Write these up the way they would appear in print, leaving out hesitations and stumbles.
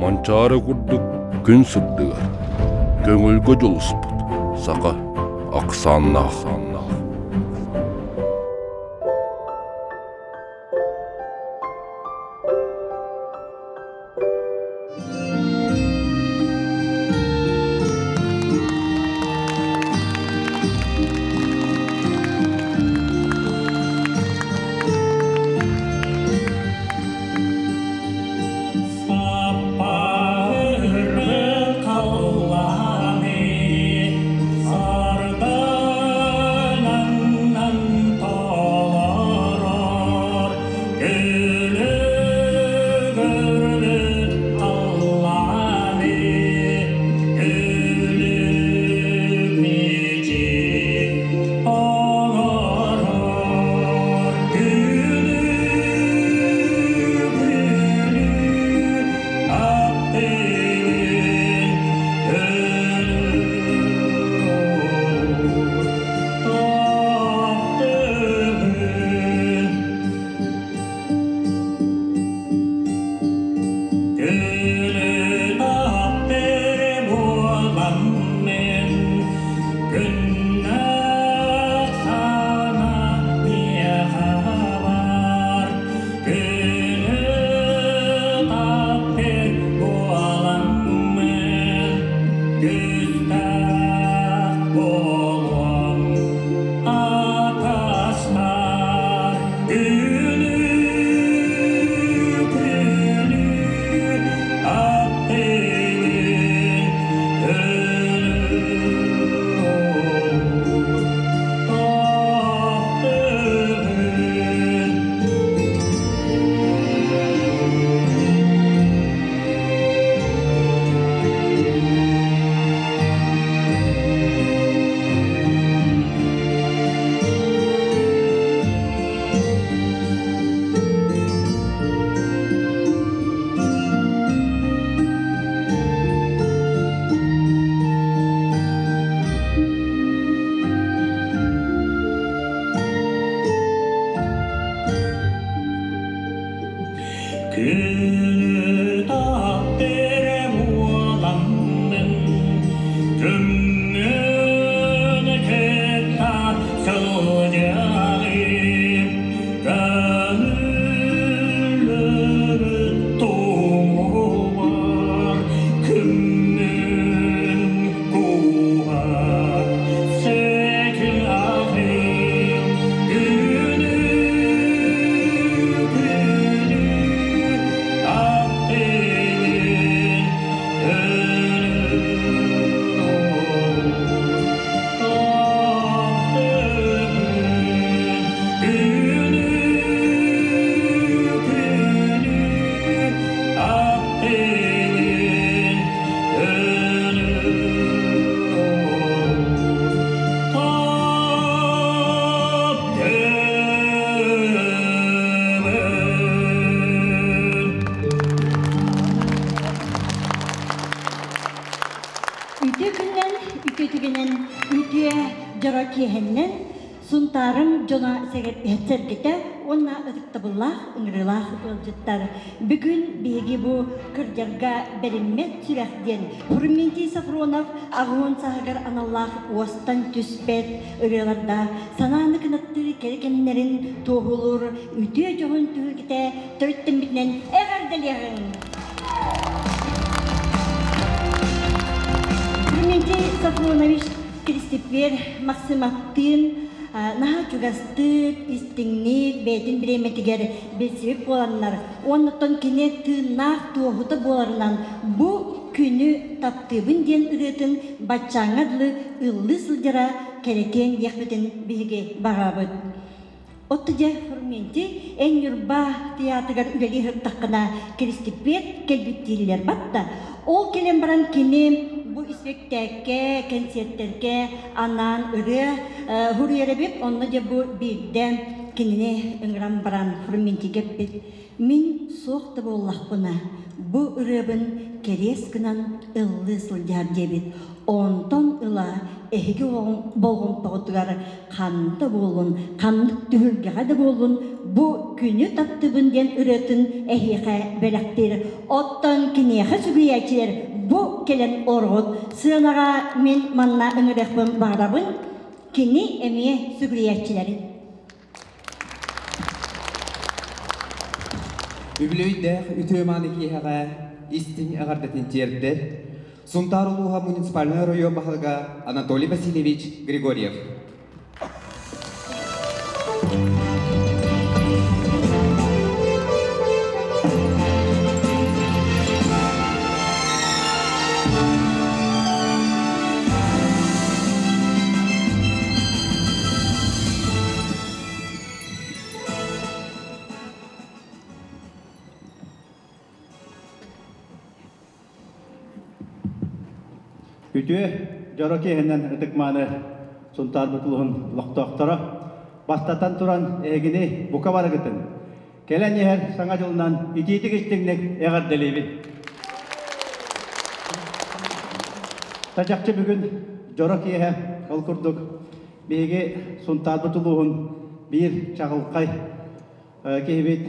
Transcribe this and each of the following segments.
Манчаары курдук күн сырдыгар, көҥүлгэ дьулуспут саха ахсааннаах. Үтүө күннэн, үтүө түгэнэн, үтүө дьоро киэһэннэн Сунтаарым дьоно сэргэтэ уонна ытыктабыллаах ыҥырыылаах ыалдьыттар. Бүгүн биһиги бу кырдьарга бэриммэт сүрэх диэн Фрументий Софронов аҕыһын сааһыгар аналлаах уостан түспэт ырыаларда санааны кынаттыыр кэрэ кэмнэрин туоһулуур үтүө дьоһун түһүлгэтэ төрүттэммитинэн эҕэрдэлиэҕиҥ! Фрументий Софронович Киристипиэр Максимовтыын наһаа чугастык, истиҥник, бэйэтин бириэмэтигэр билсибит буоланнар, уоннаттан кини тыыннаах туоһута буоларынан бу күнү таптыыбын диэн ырыатын баччааҥҥа дылы ыллыы сылдьара кэрэтиэн диэхпитин биһиги баҕарабыт. Отто дьэ, Фрументий, эн Ньурба театрыгар үлэлии сырыттаххына Киристипиэр кэлбит дииллэр батта. Ол кэлэн баран кини бу испэктээккэ, кэнсиэртэргэ анаан ырыа суруйар эбит. Онно дьэ бу биирдэ кинини ыҥыран баран Фрументийгэ эппит. Мин суох да буоллахпына, бу ырыабын кэриэс гынан ыллыы сылдьар диэбит. Онтон ыла эһиги болҕомтоҕутугар ханна да буоллун, ханнык түһүлгэҕэ да буоллун, бу күнү таптыыбын диэн ырыатын эһиэхэ бэлэхтиир. Оттон киниэхэ сүгүйээччилэр бу кэлэн олороҕут. Сыанаҕа мин манна ыҥырыахпын баҕарабын. Кини эмиэ сүгүрүйээччилэрин. Үбүлүөйдээх үтүө-мааны киэһэҕэ истиҥ эҕэрдэтин тиэрдэр Сунтаар улууһа муниципальнай оройуон баһылыга Анатолий Васильевич Григорьев. Үтүө дьоро киэһэнэн ытык-мааны Сунтаарбыт улуһун олохтоохторо бастатан туран эһигини бука барыгытын кэлэн иһэр Саҥа дьылынан итиитик истиҥник эҕэрдэлиибин. Тачахчы бүгүн дьоро киэһэ ол курдук биһиги Сунтаарбыт улууһун биир чаҕылхай киһибит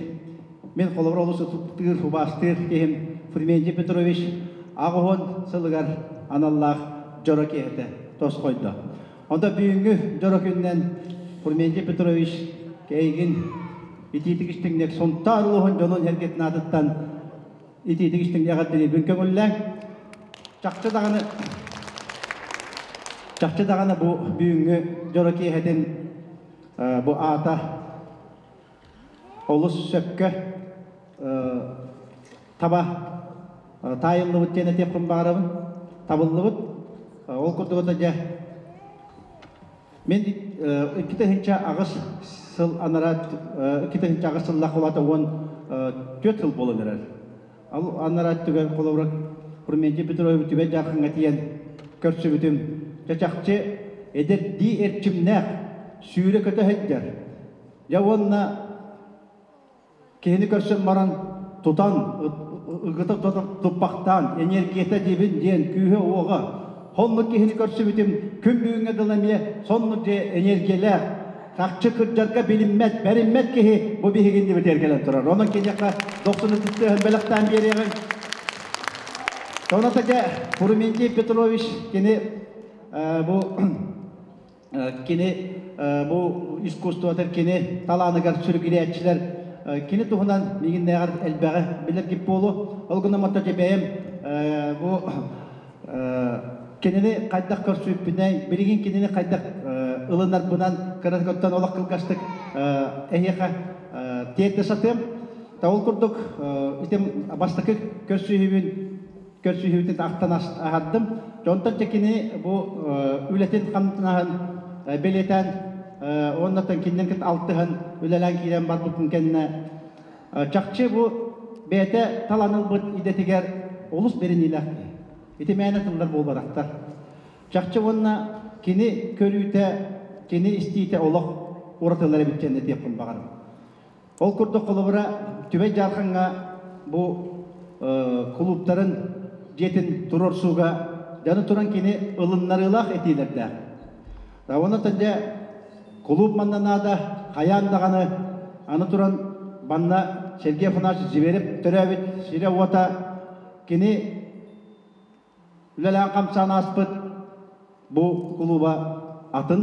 мин холобур олус ытыктыыр, убаастыыр киһим Фрументий Петрович аҕыһын сылыгар аналлаах дьоро киэһэтэ тосхойдо. Онто бүгүҥҥү дьоро күнүнэн Фрументий Петрович эйигин итиитик истиҥник Сунтаар улууһун дьонун эргитин аатыттан итиитик истиҥник эҕэрдэлиирбин көҥүллээҥ. Чахчы даҕаны чахчы даҕаны бу бүгүҥҥү дьоро киэһэтин бу аата олус сөпкө таба таайыллыбыт диэн этиэхпин баҕарабын. Табыллыбыт. Ол курдук дьэ мин 2008 сыл анараа 2008 сыллаах улаата 14 сыл буолан эрэр. Ал анараа өттүгэр холобура Фрументий Петрович Түбэй Дьаархаҥҥа тиийэн көрсүбүтүм. Дьэ чахчы эдэрдии эрчимнээх, сүүрэ-көтө сылдьар. Дьэ уонна киһини көрсөн баран тутан, ыгыта туппахтаан, энергията диэбин диэн күүһэ-уоҕа. Соннук киһини көрсүбүтүм күн бүгүҥҥэ дылы эмиэ соннук дьэ энергиялээх, Чахчы кырдьарга билиммэт, бэриммэт киһи бу биһиги иннибитигэр кэлэн турар. Онон киниэхэ дохсун ытыктыаһын бэлэхтээн биэриэҕиҥ. Тоната дьэ Фрументий Петрович кини бу кини бу искусствотын кини талааныгар сүргүлээччилэр кини туһунан миигиннээҕэр элбэҕи билэргит буолуо. Ол гынан матта бэйэм бу Кинини хайдах көрсүбүппүнэй, билигин кинини хайдах ылынарбынан кыратыттан олох кылгастык эһиэхэ тиэрдэ сатыам. Ол курдук итим бастакы көрсүһүүбүн көрсүһүүбүтүн ахтан аһардым. Онтон дьэ кини бу үлэтин хамнаһын бэлиэтээн уоннаттан кининэн кытта алтыһан үлэлээн киирэн барбытын кэннэ чахчы бу бэйэтэ талан ылбыт идэтигэр олус бэриниилээх киһи. Ити мээнэ тыллар буолбатахтар. Чахчы уонна кини көрүүтэ, кини истиитэ олох уратылар эбит диэн этиэхпин баҕарабын. Ол курдук холобура Түбэй Дьаархаҥҥа бу кулууптарын дьиэтин туруорсууга дьону туран кини ылыннарыылаах этиилэрдээх. Уонна дьэ кулууп манна наада, хайаан даҕаны аны туран манна Сергей Афанасьевич Зверев төрөөбүт сирэ-уота кини үлэлээн хамсаан ааспыт бу кулууба атын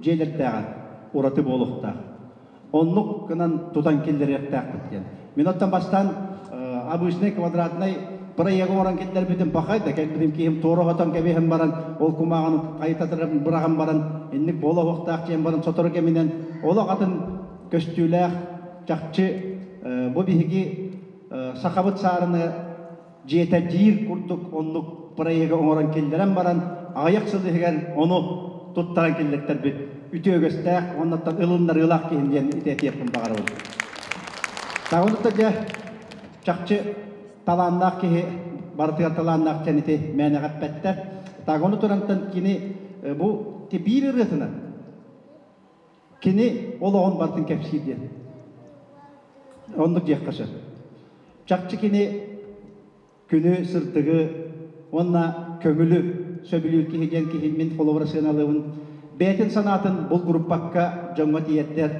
дьиэлэрдээҕэр ураты буолуохтаах. Оннук гынан тутан киллэриэхтээхпит диэн. Мин оттон бастаан обычный квадратный проегы оҥорон киллэрбитим пахай да кэлбитим киһим туора хотон кэбиһэн баран ол кумааҕыны хайытатыран быраҕан баран инник буола оһохтоох диэн баран сотору кэминэн олох атын көстүүлээх чахчы бу биһиги сахабыт саарыны дьиэтэ диир курдук оннук проегы оҥорон киллэрэн баран аҕыйах сыл иһигэр ону туттаран киллэртэрбит үтүө үгэстээх уоннаттан ылыннарыылаах киһим диэн ити этиэхпин баҕарабын. Таҕыныта дьэ чахчы талааннаах киһи барытыгар талааннаах диэн ити мээнэҕэ эппэттэр. Тагону турантан кини бу биир ырыатынан кини олоҕун барытын кэпсиир диэн. Оннук диэххэ сөп. Чахчы кини күнү, сырдыгы уонна көҥүлү. сөбүлүүр киһи диэн киһи мин холобура сыаналыыбын. Бэйэтин санаатын булгуруппакка дьоҥҥо тиэрдэр,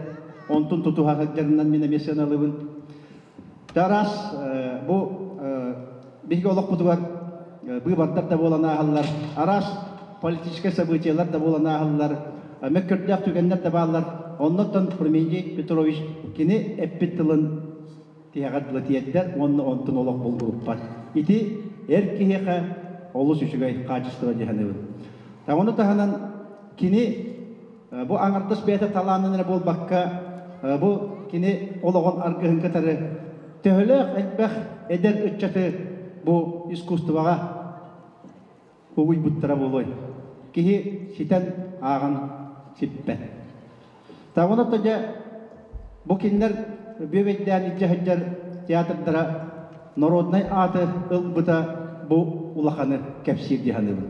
онтун тутуһа сылдьарынан мин эмиэ сыаналыыбын. Араас бу биһиги олохпутугар быыбардар да буолан ааһаллар, араас политическай событиелар да буолан ааһаллар, мөккүрдээх түгэннэр да бааллар. Оннуттан Фрументий Петрович кини эппит тылын тиһэҕэр дылы тиэрдэр уонна онтун олох булгуруппат. Ити эр киһиэхэ олус үчүгэй хаачыстыба дии саныыбын. Ону таһынан кини бу аҥардас бэйэтэ талаанын эрэ буолбакка, бу кини олоҕун аргыһын кытары төһөлөөх элбэх эдэр ыччаты бу искусствоҕа угуйбуттара буолуой? Киһи ситэн ааҕан сиппэт. Таҕына дьэ бу кинилэр бүөбэйдээн илдьэ сылдьар театрдара народнай ааты ылбыта бу улаханы кэпсиир дии саныыбын.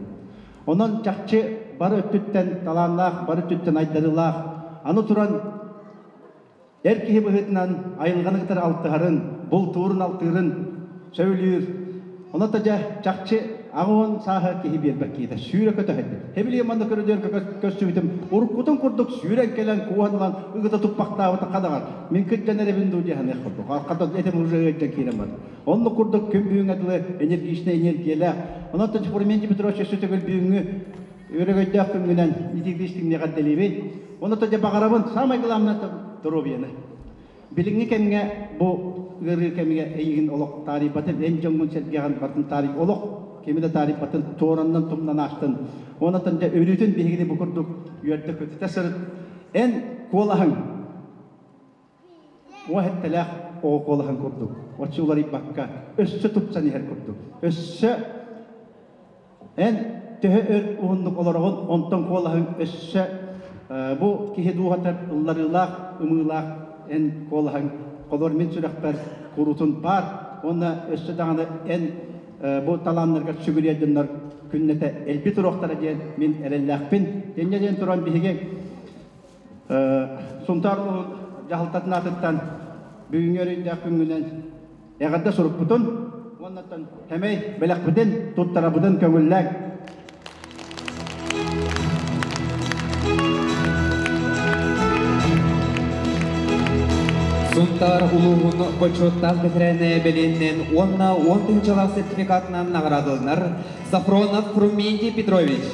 Онон чахчы бары өттүттэн талааннаах, бары өттүттэн айдарыылаах, аны туран эр киһи быһыытынан айылҕаны кытары алтыһарын, бултуурун-алтыырын сөбүлүүр. Онон да дьэ, чахчы 80 сааһа киһи биэрбэт киһитэ сүүрэ көтө сылдьар. Хэбилиэ манна көрүдүөргэ көрсүбүтүм, уруккутун курдук сүүрэн кэлэн кууһан ылан ыгыта туппахтаабыта хадаҕар. Мин кырдьан эрэбин дуу дии саныах курдук. Хата этим уже ыалдьан киирэн барда. Оннук курдук күн бүгүҥҥэ дылы энергичнэй энергиялээх. Онон Фрументий Петрович өссө төгүл бүгүҥҥү өрөгөйдөөх күҥҥүнэн итиитик эҕэрдэлиибин. Онон дьэ баҕарабын, самое главное здоровьены. Билиҥҥи кэмҥэ бу ыарыы кэмигэр эйигин олох таарыйбатын, эн дьоҥҥун сэргэҕин бартын таарый олох кими да таарыйбатын, туораннан тумнан аастын. Онон дьэ өрүүтүн биһигини бу курдук үөрдэ көтүтэ сырыт. Эн куолаһыҥ Уоһэттэлээх оҕо куолаһын курдук, оччо уларыйбакка, өссө тупсан иһэр курдук. Өссө эн төһө өр уһуннук олороҕун, онтон куолаһыҥ өссө бу киһи дууһатар ылларыылаах, ымыылаах эн куолаһыҥ холор мин сүрэхпэр куруутун баар уонна өссө даҕаны эн бу талааннаргар сүгүрүйэр дьоннор күннэтэ элби туруохтара диэн мин эрэллээхпин. Инньэ диэн туран биһиги Сунтаар улууһун дьаһалтатын аатыттан бүгүҥҥү өрүйдээх күҥҥүнэн эҕэрдэ сурукпутун уоннаттан сэмэй бэлэхпитин туттарабытын көҥүллээҥ. Сунтаар улууһун бочуоттаах бэтэрээнэ бэлиэннэн уонна 10 тыһыынчалаах сертификатынан наҕараадаланар Сафронов Фрументий Петрович.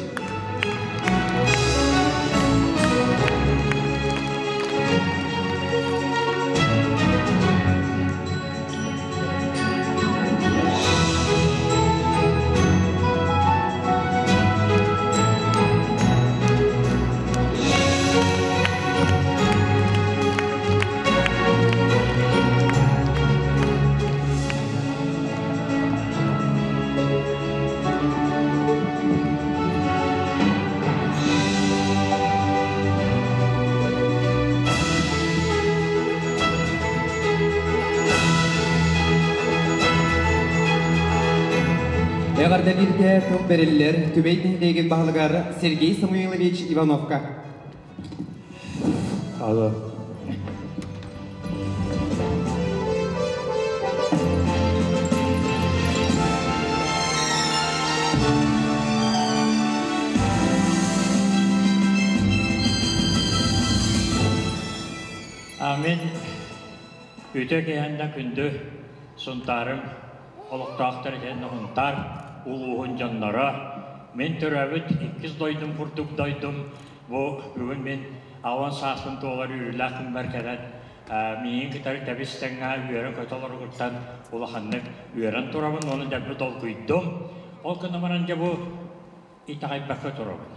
Эҕэрдэлииргэ тыл бэриллэр Түбэй нэһилиэгин баһылыгар Сергей Самуилович Ивановка. Алло. Амин. Үтө киһэннэ күндү Сунтаарым олохтоохтор итиэннэ Сунтаар улууһун дьонноро. Мин төрөөбүт иккис дойдум курдук дойдум. Бу бүгүн мин 80 сааспын туолар үөрүүлээх күммэр кэлэн миигин кытары тэбис-тэҥҥэ үөрэн-көтө олоргуттан улаханнык үөрэн турабын уонна дэлби долгуйдум. Ол гынан баран дьэ бу итэҕэйбэккэ турабын.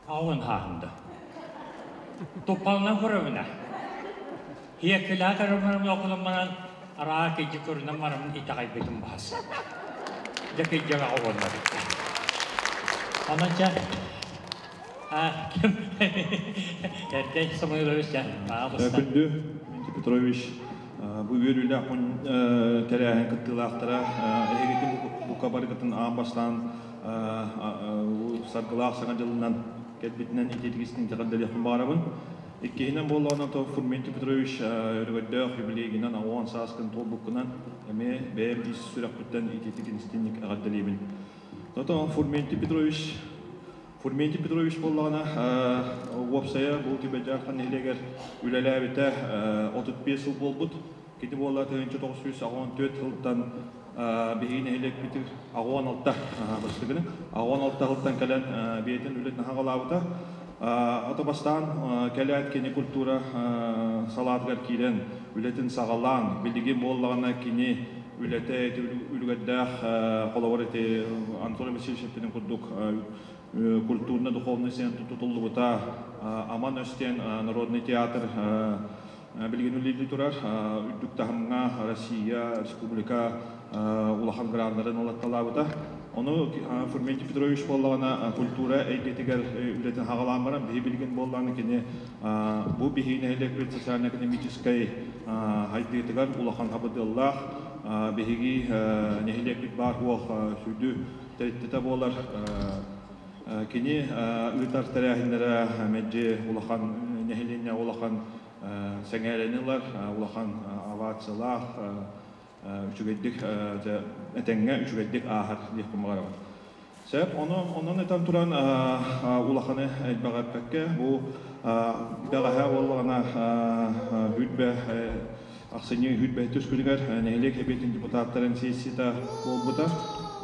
Аҕабын хааһында. Туппалынан көрөбүнэ. Иэккилээх көрөммөрүм окулан баран араа кыйдьы көрүнэн бараммын итэҕэйбитим баһас. Дьэ кыйдьаҕа оҕоннор. Онон чэ ким Эрдей Самойлович дьэ Күндү Петрович, бу үөрүүлээх тэрээһин кыттыылаахтара эһигитин бука барыгытын аан бастаан саргылаах саҥа дьылынан кэлбитинэн итиитигистин итэҕэллэриэхпин баҕарабын. Иккиһинэн буоллаҕына, то Фурментий Петрович өрөгөйдөөх юбилейгинэн 80 сааскын туолбуккунан эмиэ бэйэм ис сүрэхпиттэн итиитик истиҥник эҕэрдэлиибин. Тото Фурментий Петрович Фурментий Петрович буоллаҕына уопсайа бу Түбэдьааххан нэһилиэгэр үлэлээбитэ 35 сыл буолбут. Кини буолла 1984 сылтан биһиги нэһилиэкпитин 86 бастыгыны 86 сылтан кэлэн бэйэтин үлэтин хаҕалаабыта. Ото бастаан кэлээт кини культура салаатыгар киирэн үлэтин саҕалаан, билигин буоллаҕына кини үлэтэ үлүгэрдээх холобур ити Анатолий Васильевич эппитин курдук культурно-духовный центр тутуллубута, Аман Өстен народный театр билигин үлэлии турар, үрдүк таһымҥа Россия, республика улахан граннарын ылатталаабыта. Ону Фурментий Петрович буоллаҕына культура эйгэтигэр үлэтин хаҕалаан баран, биһи билигин буоллаҕына кини бу биһи нэһилиэкпит социально-экономическай хайдыытыгар улахан хабыдыаллаах, биһиги нэһилиэкпит баар суох сүдү тэрилтэтэ буолар. Кини ыытар тэрээһиннэрэ мэлдьи улахан нэһилиэнньэ улахан сэҥээрэни ылар, улахан овациялаах, үчүгэйдик этэҥҥэ үчүгэйдик ааһар диэхпин баҕарабын. Сөп, онон этэн туран улаханы элбэҕи эппэккэ, бу бэҕэһээ буоллаҕына хүрбэ ахсынньы хүрбэ түс күнүгэр нэһилиэк сэбиэтин депутаттарын сессията буолбута.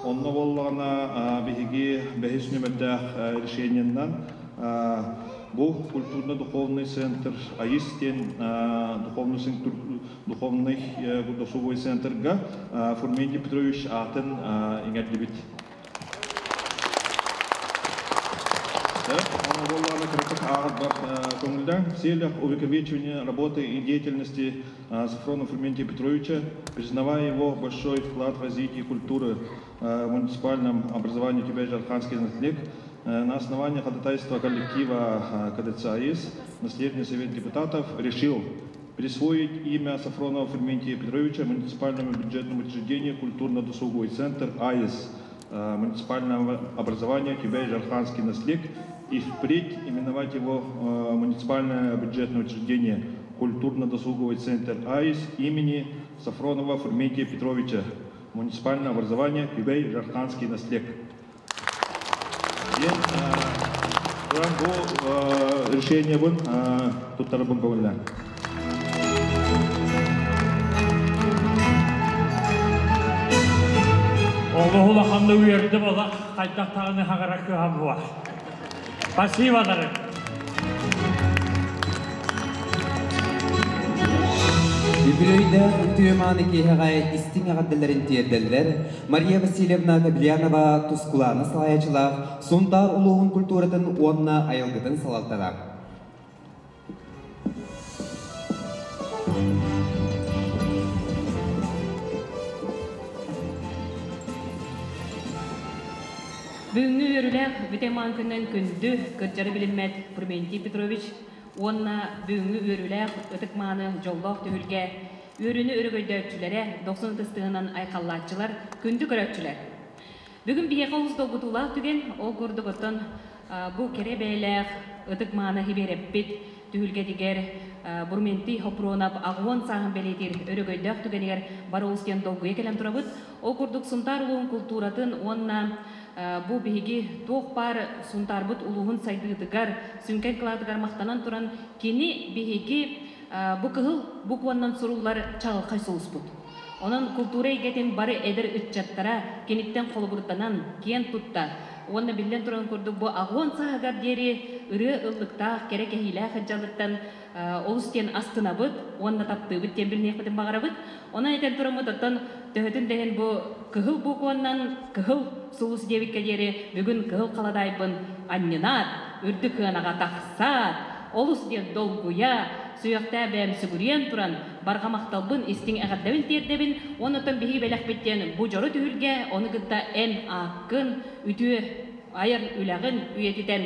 Онно буоллаҕына биһиги бэһис нүмердээх решениеннан бу культурно-духовный центр АИС диэн духовный духовный досуговый центрга Фурментий Петрович аатын иҥэрдибит. В целях увековечивания работы и деятельности Сафронова Ферментия Петровича, признавая его большой вклад в развитие культуры в муниципальном образовании Тюбяжи-Арханский наследник, на основании ходатайства коллектива КДЦ АИС Наследный совет депутатов решил присвоить имя Сафронова Ферментия Петровича муниципальному бюджетному учреждению культурно-досуговый центр АИС муниципального образования Кюбей-Жарханский наследник и впредь именовать его муниципальное бюджетное учреждение культурно-досуговый центр АИС имени Сафронова Фурментия Петровича, муниципальное образование Кюбей-Жарханский наследник. Бу решение бун туттарыбын көңүллән. Олох улаханны үөрдүм, олох хайдах даҕаны хаҕара кыһам буар. Спасибо, дорогой. Үбүлүөйдээх үтүө мааны киэһэҕэ истиҥ эҕэрдэлэрин тиэрдэллэр Мария Васильевна Кобельянова Тускулаана салайааччылаах Сунтаар улууһун культуратын уонна айылгытын салалтата. Бүгүҥҥү үөрүүлээх бүтэмаан күнүнэн күндү кырдьары билиммэт Фурментий Петрович уонна бүгүҥҥү үөрүүлээх ытык-мааны дьоллоох түһүлгэ үөрүүнү өрөгөйдөөччүлэрэ, дохсун ытыстыһынан айхаллааччылар, күндү көрөөччүлэр! Бүгүн биһиэхэ олус долгутуулаах түгэн, ол курдук оттон бу кэрэ бэйэлээх ытык-мааны хибиэрэппит түһүлгэтигэр Бурментий Хопронов аҕуон сааһын бэлиэтиир өрөгөйдөөх түгэнигэр бары олус диэн долгуйа кэлэн турабыт. Ол курдук Сунтаар улууһун култууратын уонна бу биһиги туох баар Сунтаарбыт улууһун сайдыытыгар, сүҥкэн кылаатыгар махтанан туран, кини биһиги бу кыһыл букваннан суруллар чаҕылхай сулуспут. Онон култуура эйгэтин бары эдэр ыччаттара киниттэн холобурданан, киэн тутта уонна биллэн турарын курдук бу аҕуон сааһыгар диэри ырыа ыллыктаах, кэрэ кэһиилээх ыдьалыттан олус диэн астынабыт уонна таптыыбыт диэн билиниэхпитин баҕарабыт. Онон этэн тураммыт оттон төһөтүн да иһин бу кыһыл букваннан кыһыл сулус диэбиккэ диэри бүгүн кыһыл халадаайбын анньынаат, үрдүк кыанаҕа тахсаат, олус диэн долгуйа, сүһүөхтээх бэйэм сүгүрүйэн туран, барҕа махталбын, истиҥ эҕэрдэбин тиэрдэбин уонна оттон биһиги бэлэхпит диэн бу дьоро түһүлгэ, ону кытта эн ааккын, үтүө айар үлэҕин үйэтитэн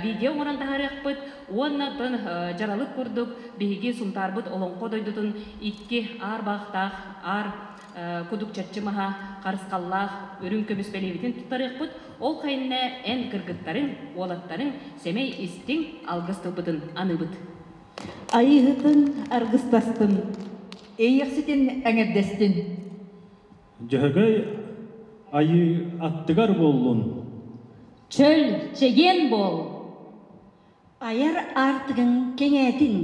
видео оҥорон таһаарыахпыт уонна оттон дьаралык курдук биһиги Сунтаарбыт олоҥхо дойдутун икки аар баахтаах аар кудук чаччы маһа харысхаллаах үрүҥ көмүс бэлиэбитин туттарыахпыт. Ол кэннэ эн кыргыттарыҥ, уолаттарыҥ сэмэй истиҥ алгыс тылбытын аныыбыт. Айыыһытын аргыстастын, Эйиэхситин эҥэрдэстин. Дьөһөгөй Айыы аттыгар буоллун. Чөл, чэгиэн буол. Айар аартыгыҥ кэҥээтин.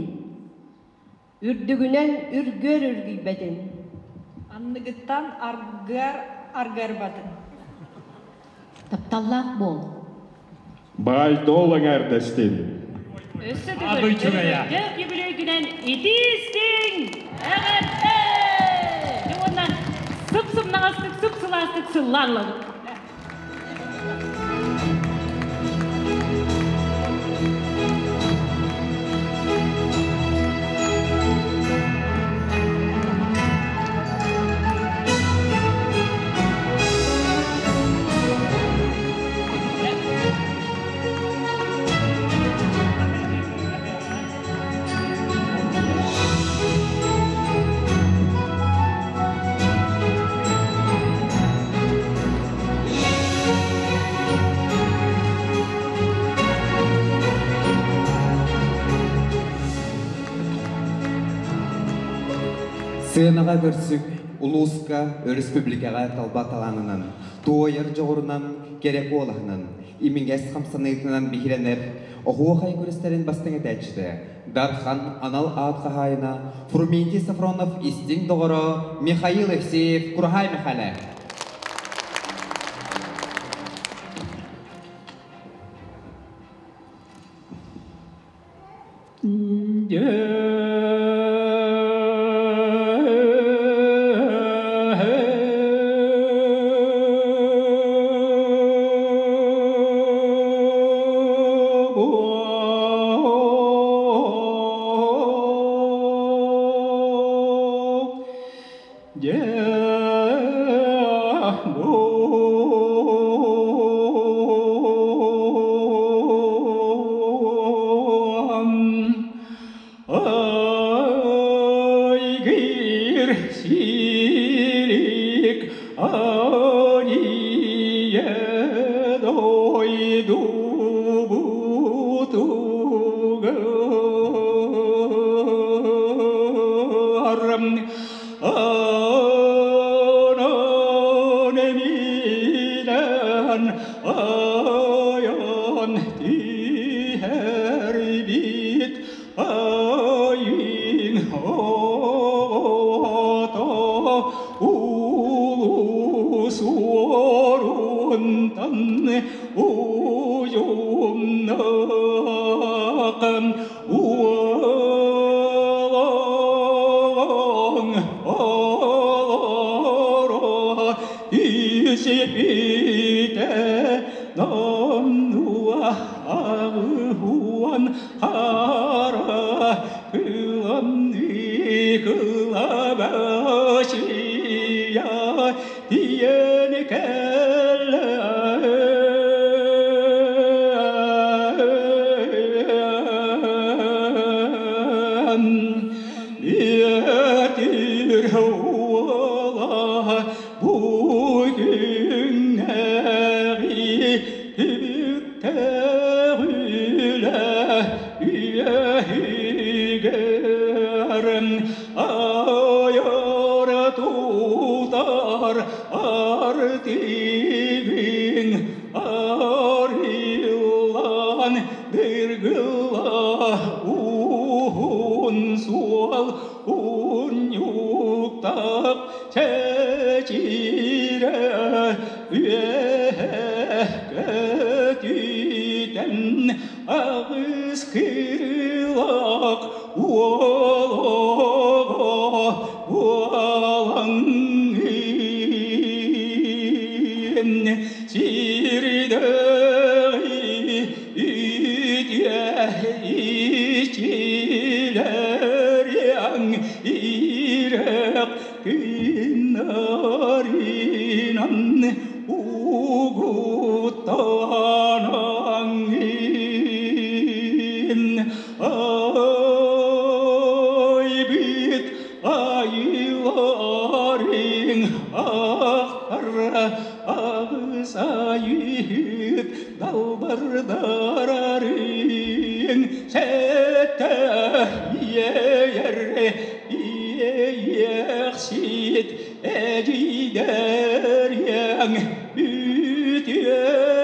Үрдүгүнэн үргүөр үргүйбэтин. Анныгыттан аргыар аргыарбатын. Тапталлаах буол. Баай-дуол эҥээрдэстин. Өссө төгүл өрөгөйдөөх үбүлүөйгүнэн итии-истиҥ эҕэрдэ! Дьэ уонна сып-сымнаҕастык, сып-сылаастык сыллаан ылабыт. Сыанаҕа көрсүк улууска, өрөспүүбүлүкэҕэ талба талаанынан, туойар дьоҕурунан, кэрэ куолаһынан, имигэс хамсаныытынан биһирэнэр оһуохай күрэстэрин бастыҥ этээччитэ, Дархан анал аат хаһаайына Фрументий Софронов истиҥ доҕоро Михаил Евсеев Кураһаай Михалэ.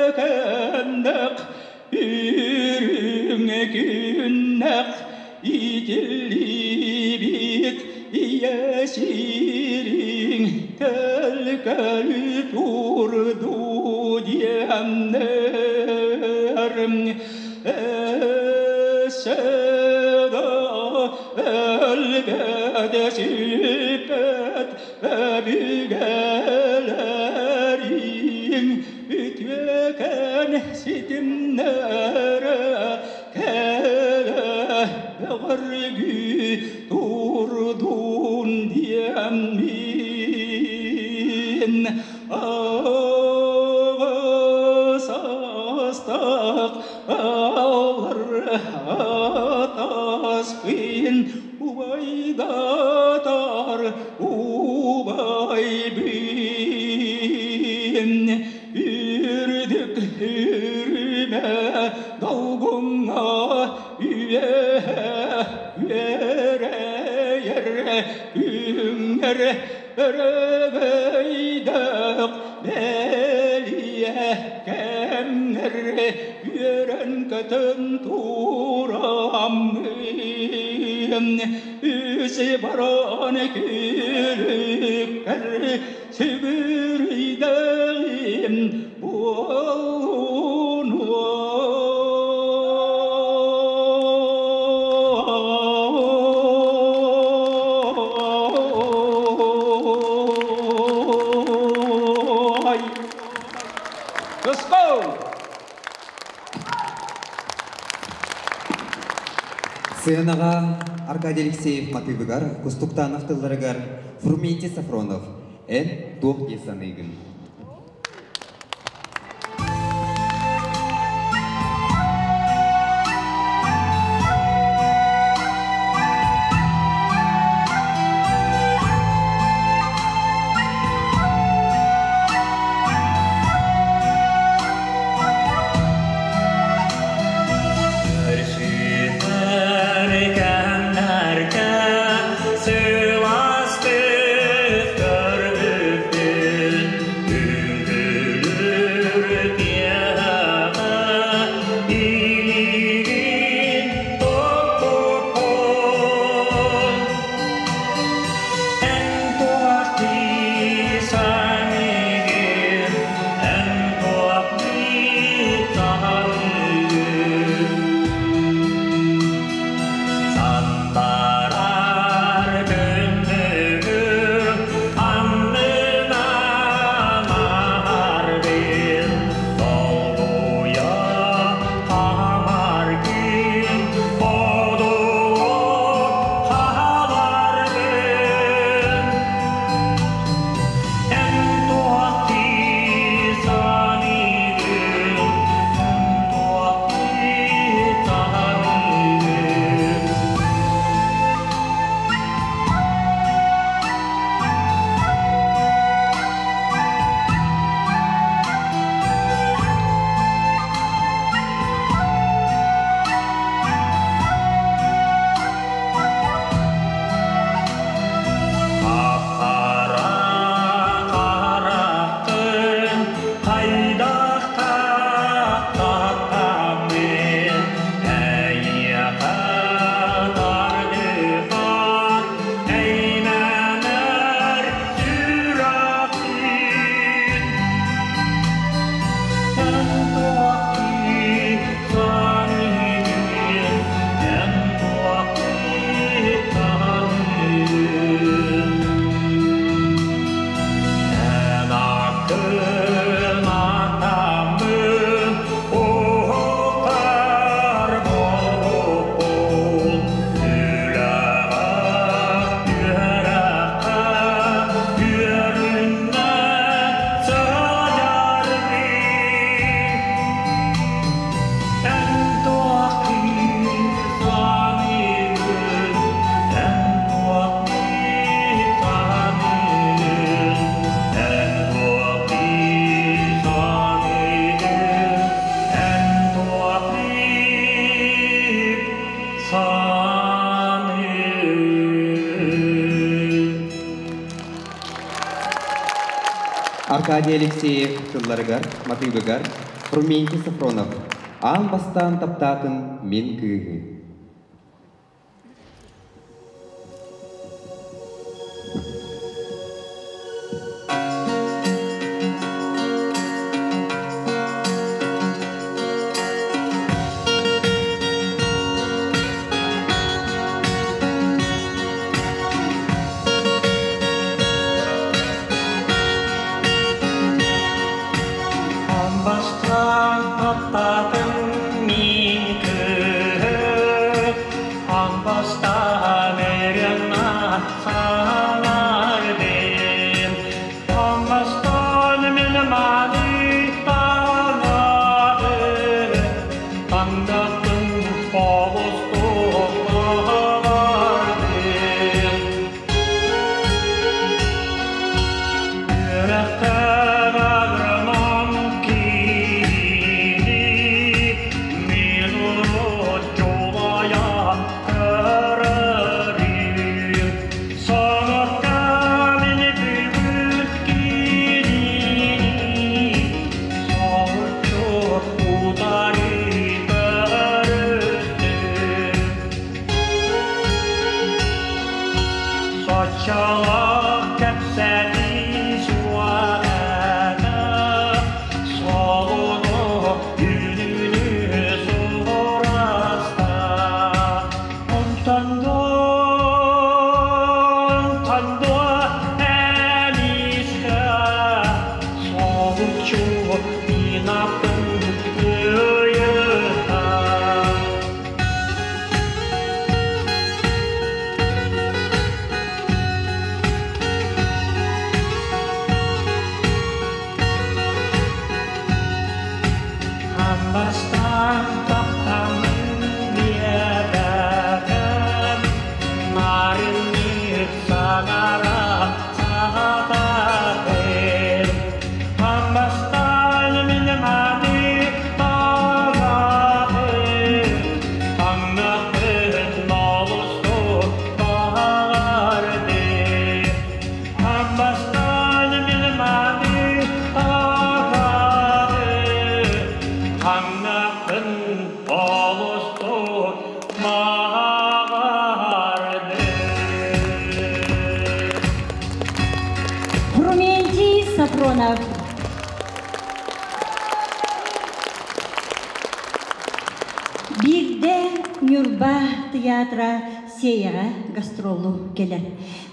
Үтүөкэннэх үрүҥ күннэх итиллибит ийэ сириҥ көл-көл турду диэннэр Өссө өлбөт сүппэт өбүгэлэриҥ үтүөкэн ситимнэрэ кэлэ бөҕөргүү турдун диэммин аҕыс астаах алар атаспын убайдатар убайбын үрдүк үрүмэ долгуҥҥа үөһэ үөрэйэр үҥэр өрөгөйдөөх бэлиэ кэмнэр үөрэн-көтөн тураммын үс баран күлүккэр сүгүрүйдэҕим буолунуой. Let's go! Сыанаҕа Аркадий Алексеев матыыбыгар, Кустуктанов тылларыгар Фрументий Софронов «Эн туох дии саныыгын?» Көрсүһэр кэмнэргэ сылаастык көрбүппүн. Аркадий Алексеев тылларыгар, матыыбыгар Фрументий Софронов «Аан бастаан таптаатым мин кыыһы». Бастан таптадым мин кыыһы, Амбастан эрена санардым. Амбастан мен манытанады, Таңдаттым холустук Үөрэхтэр агроном киһини Мен урут дьулайа көрөрүм. Санатка мин билбит кинини Соһуччу утары көрүстүм. Соччолоох кэпсэтии суоҕа, солуну үүнүүнү сураста. Онтон онтон эмискэ соһуччу Нинатын ыйыта. Бастан таптамын диэбэтим, Нарыннык саҥара саҕататын. Бастан мин маны таҕатын, Таҥнахпын олустук баҕардым. Бастан мин маны таҕатын, Таҥнахпын олустук баҕардым. Фрументий Сафронов. Биирдэ Ньурба театра Сиэйэҕэ гастроллуу кэлэр.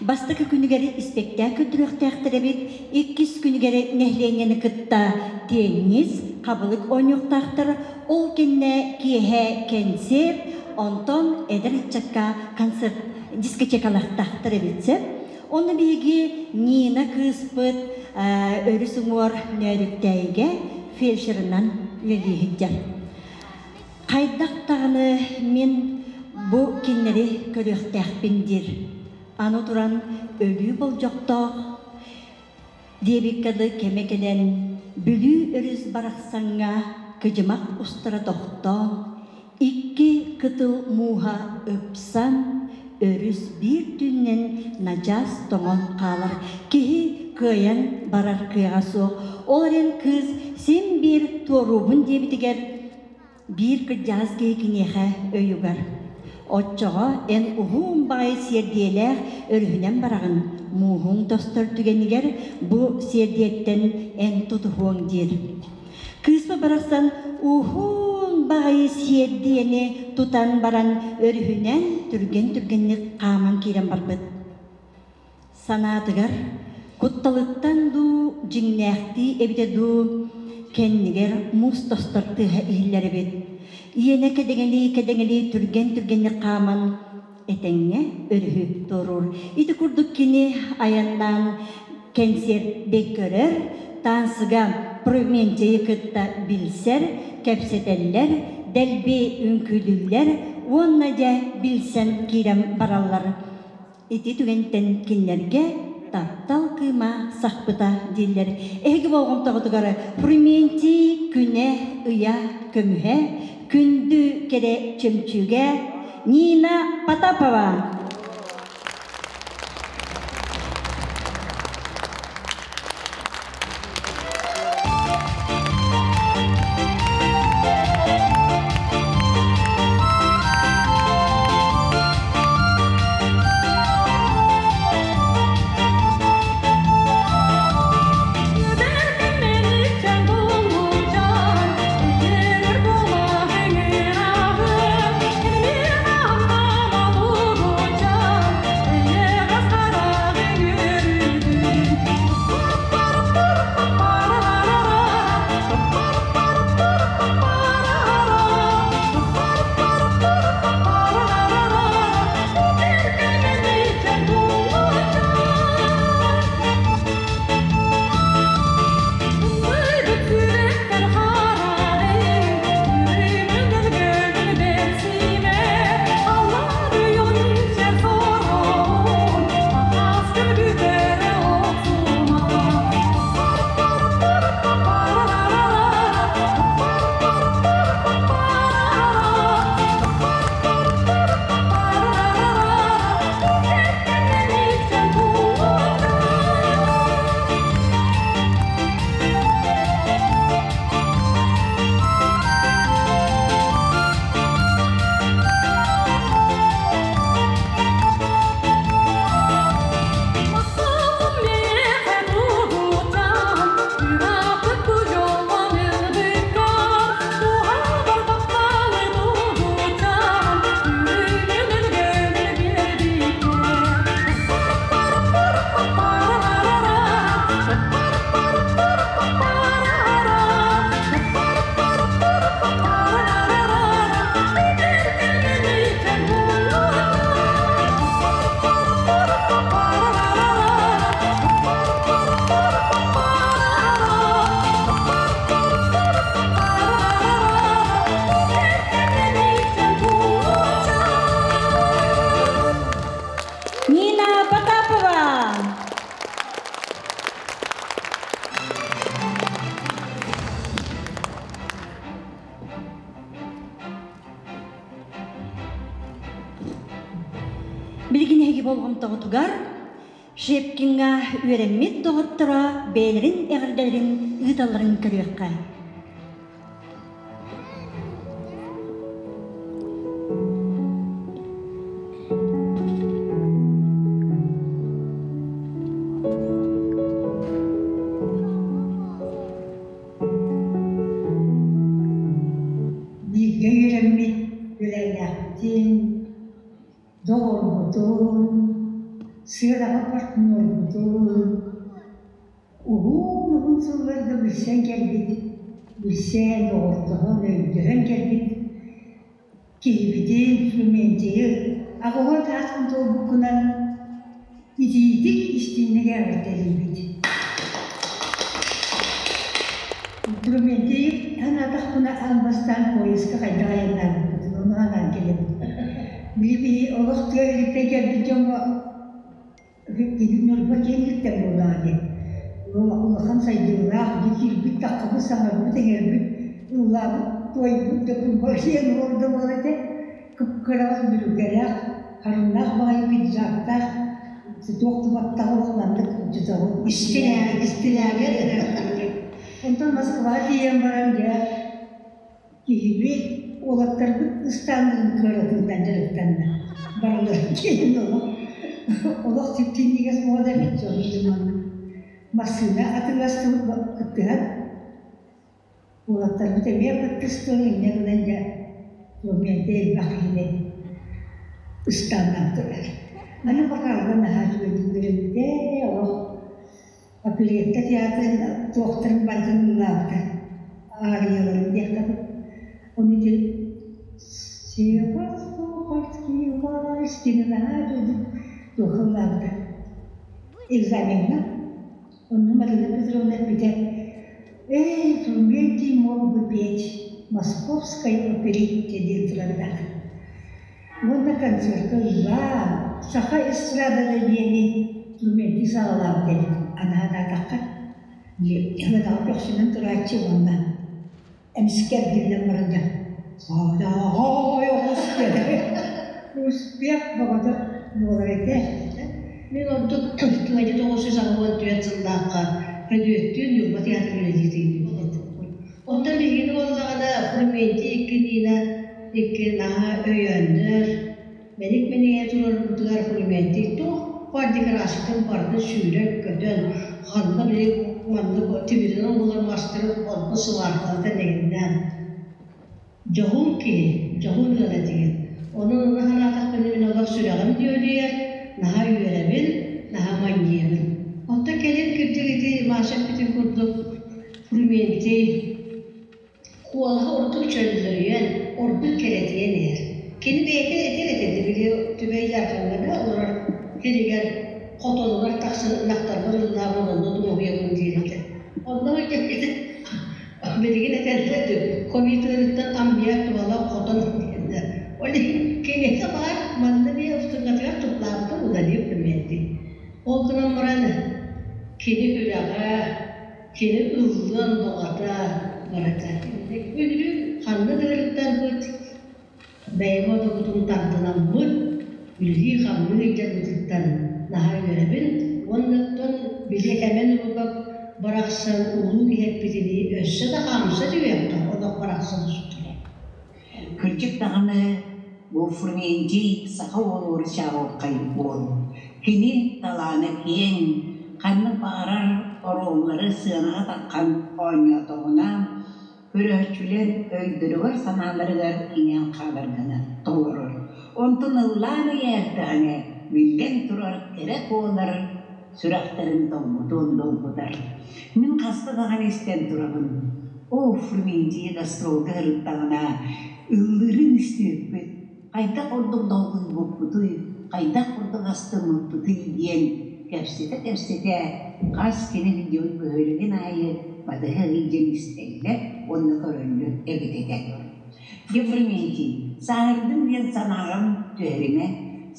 Бастакы күнүгэр испэктээк көрдөрүөхтээхтэр эбит, иккис күнүгэр нэһилиэнньэни кытта теннис, хабылык оонньуохтаахтар, ол кэннэ киэһэ кэнсиэр, онтон эдэр ыччакка концерт дискотекалаахтаахтар эбит сөп. Онно биһиги Нина кыыспыт өрүс уҥуор Нөөрүктээйигэ фельдшерынан үлэлии сылдьар. Хайдах даҕаны мин бу кинилэри көрүөхтээхпин диир. Аны туран өлүү болдьохтоох диэбиккэ дылы кэмэ кэлэн, Бүлүү өрүс барахсаҥҥа кыдьымах устара тохтоон, икки кытыл мууһа ыпсан, өрүс биир түүнүнэн начаас тоҥон хаалар. Киһи кыайан барар кыаҕа суох. Ол эрэн кыыс син биир туоруубун диэбитигэр биир кырдьаҕас киһи киниэхэ өй угар. Оччоҕо эн уһун баҕайы сиэрдийэлээх өрүһүнэн бараҕын, мууһуҥ тостор түгэнигэр бу сиэрдийэттэн эн тутуһуоҥ диир. Кыыспа барахсан уһун баҕайы сиэрдийэни тутан баран өрүһүнэн түргэн-түргэнник хааман киирэн барбыт. Санаатыгар, кутталыттан дуу, дьиҥнээхтии эбитэ дуу, кэннигэр муус тостор тыаһа иһиллэр эбит. Иэнэ кэдэҥэлии-кэдэҥэлии түргэн-түргэнник хааман этэҥҥэ өрүһү туоруур. Ити курдук кини айаннаан кэнсиэрди көрөр, таансыга Прументийы кытта билсэр, кэпсэтэллэр, дэлби үҥкүүлүүллэр уонна дьэ билсэн киирэн бараллар. Ити түгэнтэн кинилэргэ таптал кыыма сахпыта дииллэр. Эһиги болҕомтоҕутугар Фрументий күнэ, ыйа, көмүһэ, күндү кэрэ чөмчүүгэ Нина Потапова. болҕомтоҕутугар Шепкиҥҥа үөрэммит доҕотторо бэйэлэрин эҕэрдэлэрин ыыталларын көрүөххэ. Бииргэ үөрэммит үөлээннээхпитин, доҕорбутун, сыанаҕа партнербутун уһун-уһун сылларга билсэн кэлбит, билсэн, доҕордоһон, өйдөһөн кэлбит киһибитин, Фрументийы аҕыһын аатын туолбуккунан итиитик истиҥник эҕэрдэлиибит. Фрументий санаатахпына аан бастаан поездка хайдах айаннаабыппытын ону анаан кэлэбин. Били-били олох тыа иһиттэн кэлбит дьоҥҥо Ньурба киэҥ буоллаҕа дии. Улахан сайдыылаах, дьэ киирбит таххыбыт, саҥарбыт, иҥэрбит, ыллаабыт, туойбут да курбасыйан уол да буол этэ. Кып-кыраҕас бүрүүкэлээх, харыннаах баҕайы пиджактаах, туох да баттаҕа олох маннык дьутабын. Истилээгэр Онтон Москваҕа тиийэн баран дьэ Киһибит, уолаттарбыт ыстааннарын кыаратыынан дьарыктанна. Барыларын киэнин олох олох сип-синньигэс буола эбит дьону манна массыына атыыластыбыт кыттыһан уолаттарбыт эмиэ кыттыстылар инньэ гынан дьэ документы элбэх киһини ыстааннаан турар. Аны бакаалга наһаа үчүгэйдик үөрэммитэ олох Оперетта театрын туохтарын барытын ыллаабыта, аарыйаларын диэххэ дылы. Ону ити Севастопольский вальс диэни наһаа үчүгэйдик туохха ыллаабыта. Экзамеҥҥа. Онно Марина Петровна эппитэ: «Эй, Фрументий мог бы петь московской оперетте» диэн турардаах. Уонна концерка ыллаан, саха эстрадата диэни Фрументий саҕалаабыт эбит. Анаатаатахха, били көхсүнэн турааччы уонна эмискэ эргиллэн баран дьэ «Саадаҕай оҕус» диэн успех бөҕөтө буолар этэ. Мин ордук тыһыынча 984 сыллаахха Пөдүөттүүн Ньурба театрын үлэлии тиийбиппит. Оттон биһигини буоллаҕына Фрументий икки Нина икки наһаа өйөөннөр, мэник-мэнигэ турарбытыгар Фрументий туох баар декорациятын барытын сүүрэн-көтөн, ханна били маннык тимиринэн оҥоһуллар мастары онно сыбааркалатан эҥиннээн дьоһун киһи, дьоһун ыал этигит. Онон ону санаатахпына мин олох сүрэҕим нүөлүйэр, наһаа үөрэбин, наһаа манньыйабын. Оттон кэлин кырдьык ити Маша эппитин курдук Фрументий куолаһа ордук чөллөрүйэн, ордук кэрэтийэн иһэр. Кини бэйэтэ этэр этэ били Түбэй Дьаархаҥҥа да олорор сиригэр хотонугар тахсан ынахтарбар ыллаабын онно дуоһуйабын диир этэ. Онно билигин этэллэр ковид ыарыыттан аммиак туһалаах хотон диэннэр. Ол иһин киниэхэ баар манна эмиэ устуҥатыгар туплаабыта удалил Фрументий. Ол гынан баран кини үрэҕэ Кини ыллыан баҕата барыта. Үнүрүүн ханна да ыырыттарбыт, бэйэм одобутун тардынаммыт, үлэлии-хамныы ыйдарбытыттан наһаа үөрэбин уонна оттон били Эмэн Рубак барахсан улуу киһи эппитинии өссө да хаамса түһүөххэ олох барахсан устура. Кырдьык даҕаны бу Фрументий саха уолугар чаҕылхай уол. Кини талаана киэҥ, ханнык баҕарар оруоллары сыанаҕа таххан оонньоотоҕуна, көрөөччүлэр өйдөрүгэр-санааларыгар иҥэн хаалар гына толорор. Онтон ыллаан ыйаардаҕына, биллэн турар, кэрэ куолар сүрэхтэрин долгутуон долгутар. Мин хаста даҕаны истэн турабын. Оо, Фрументий гастролга сырыттаҕына, ыллыырын истибиппит, хайдах курдук долгуйбуппутуй, хайдах курдук астыммыппытый диэн кэпсэтэ-кэпсэтэ хас кини видеон бөһүөлэгин аайы батыһа илдьэн истэллэр уонна көрөллөр эбит этэ. Фрументий, сааһырдым диэн санааҕын түһэримэ,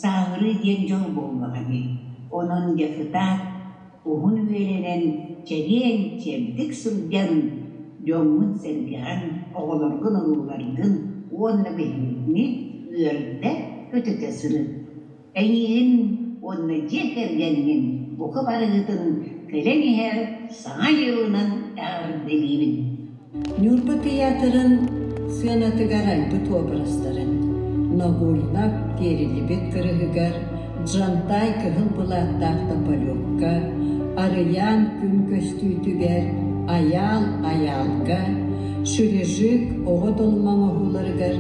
сааһырыы диэн дьол буоллаҕа дии. Онон депутат уһун үөрэнэн, чэгиэн, чэбдик сылдьан, дьоҥҥун-сэргэҕин, оҕолоргун-урууларгын уонна биһигини үөрдэ, көтүтэ сырыт. Эйиигин уонна дьиэ кэргэҥҥин бука барыгытын кэлэн иһэр Саҥа дьылынан эҕэрдэлиибин! Ньурба тыйаатырын сыанатыгар айбыт уобарастарын Нагульнак тиэриллибит кырыһыгар Джантай кыһыл былааттаах тополёкка, Арыйаан күн көстүүтүгэр, Айаал Айаалга, Ширижик оҕо долмаҥ оһууларыгар,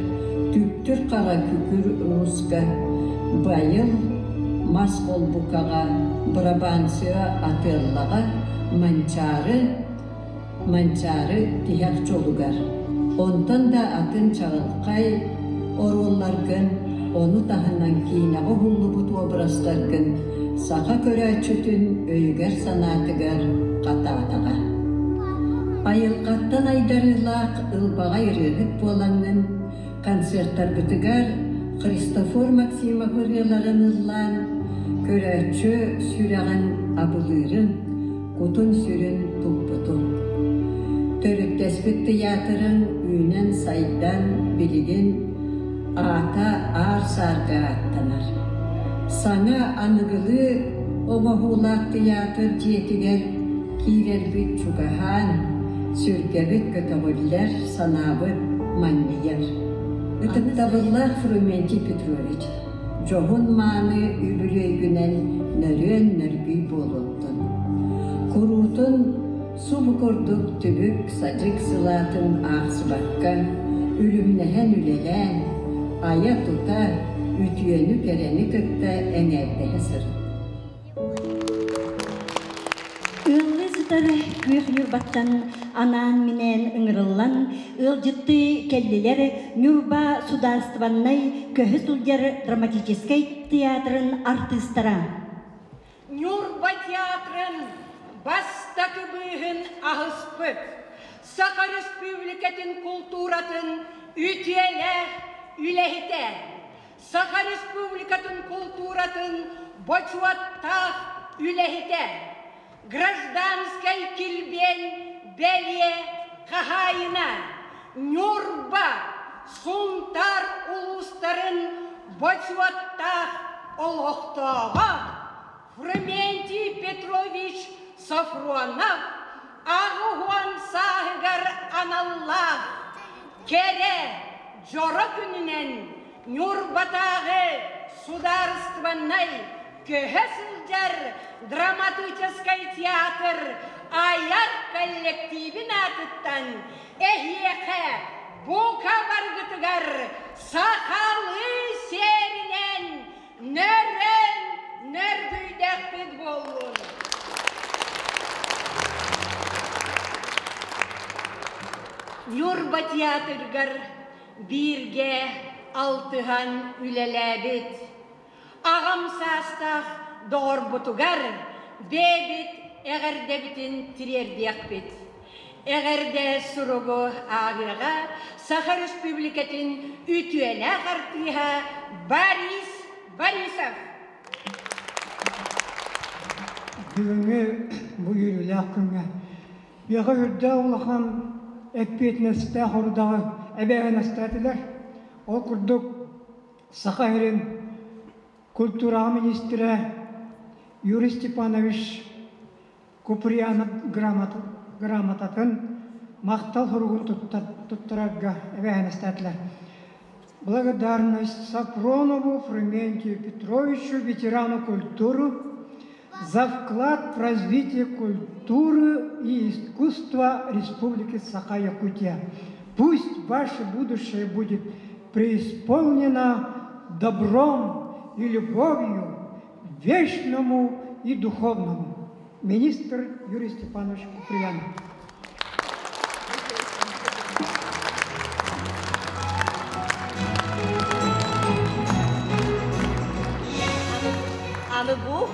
Түптүр хара күкүр ууска, Байыл мас холбукаҕа, Брабанция атыаллаҕа, Манчаары Манчаары тиһэх дьолугар, онтон да атын чаҕылхай оруолларгын, ону таһынан киинэҕэ уһуллубут уобарастаргын саха көрөөччүтүн өйүгэр-санаатыгар хатаатаҕа. Айылҕаттан айдарыылаах ылбаҕай ырыаһыт буолаҥҥын, концертарбытыгар Христофор Максимов ырыаларын ыллаан, көрөөччү сүрэҕин абылыырын, кутун-сүрүн туппутун. Төрүттэспит тыйаатырыҥ үүнэн-сайдан билигин аата аар-саарга ааттанар. Саҥа аныгылыы оҥоһуулаах тыйаатыр дьиэтигэр киирэрбит чугаһаан, сүргэбит көтөҕүллэр, санаабыт манньыйар. Ытыктабыллаах Фрументий Петрович, дьоһун-мааны үбүлүөйгүнэн нөрүөн-нөргүй буолуохтун. Куруутун субу курдук түбүк-садьык сылаатын аахсыбакка, үлүмнэһэн үлэлээн, айа-тута, үтүөнү-кэрэни кытта эҥээрдэһэ сырыт. Ыаллыы сытар күөх Ньурбаттан анаан-минээн ыҥырыллан ыалдьыттыы кэллилэр Ньурба судаарыстыбаннай көһө сылдьар драматическай театрын артыыстара. Ньурба театрын бастакы быыһын аһыспыт, Саха Республикатын култууратын үтүөлээх үлэһитэ, Саха Республикатын култууратын бочуоттаах үлэһитэ, гражданскай килбиэн бэлиэ хаһаайына, Ньурба, Сунтаар улуустарын бочуоттаах олохтооҕо Фрументий Петрович Софронов 80 сааһыгар аналлаах кэрэ дьоро күнүнэн Ньурбатааҕы судаарыстыбаннай көһө сылдьар драматическай театр айар коллективин аатыттан эһиэхэ бука баргытыгар сахалыы сиэринэн нөрөн нөргүйдэхпит буоллун. Ньурба театрыгар бииргэ алтыһан үлэлээбит аҕам саастаах доҕорбутугар бэйэбит эҕэрдэбитин тириэрдиэхпит. Эҕэрдэ суругу ааҕыаҕа Саха Республикатын үтүөлээх артыыһа Борис Борисов. Бүгүҥҥү бу үөрүүлээх күҥҥэ Миэхэ үрдээх улахан эппиэтинэстээх орудаҕы эбээһинэстээтилэр. Ол курдук Саха сирин культураҕа министрэ Юрий Степанович Куприянов грамотатын махтал суругун туттарарга эбээһинэстээтилэр. Благодарность Сафронову Фрументию Петровичу, ветерану культуры, за вклад в развитие культуры и искусства Республики Саха-Якутия. Пусть ваше будущее будет преисполнено добром и любовью, вечному и духовному. Министр Юрий Степанович Куприянов. Аны бу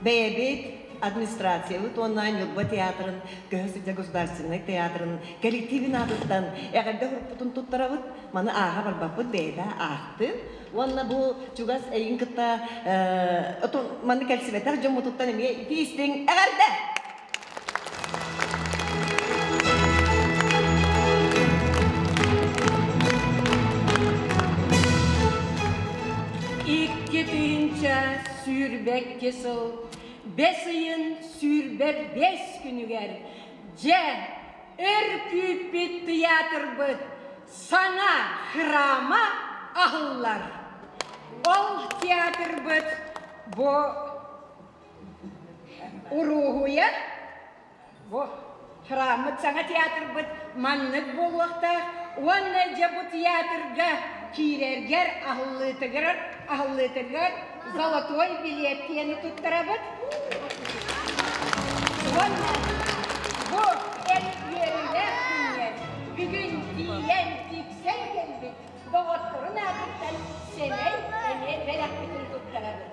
бэйэбит администрациябыт уонна Ньурба театрын, Көһө сылдьар государственнай театрын коллективин аатыттан эҕэрдэ хуруппутун туттарабыт. Маны ааҕа барбаппыт бэйэтэ аахтын. Уонна бу чугас эйигин кытта отон манны кэлсибэтэх дьоммутуттан эмиэ ити истиҥ эҕэрдэ! 2021 2 сыл бэс ыйын 25 күнүгэр дьэ өр күүппүт тыйаатырбыт саҥа храма аһыллар. Ол театрбыт бу уруһуйа бу храммыт саҥа театрбыт маннык буолуохтаах уонна дьэ бу театрга киирэргэр аһыллыытыгар аһыллыытыгар золотой билет диэни туттарабыт уонна бу эн үөрүүлээх күҥҥэр бүгүн тиийэн тиксэн кэлбит доҕотторун аатыттан сэмэй эмиэ бэлэхпитин туттарабыт.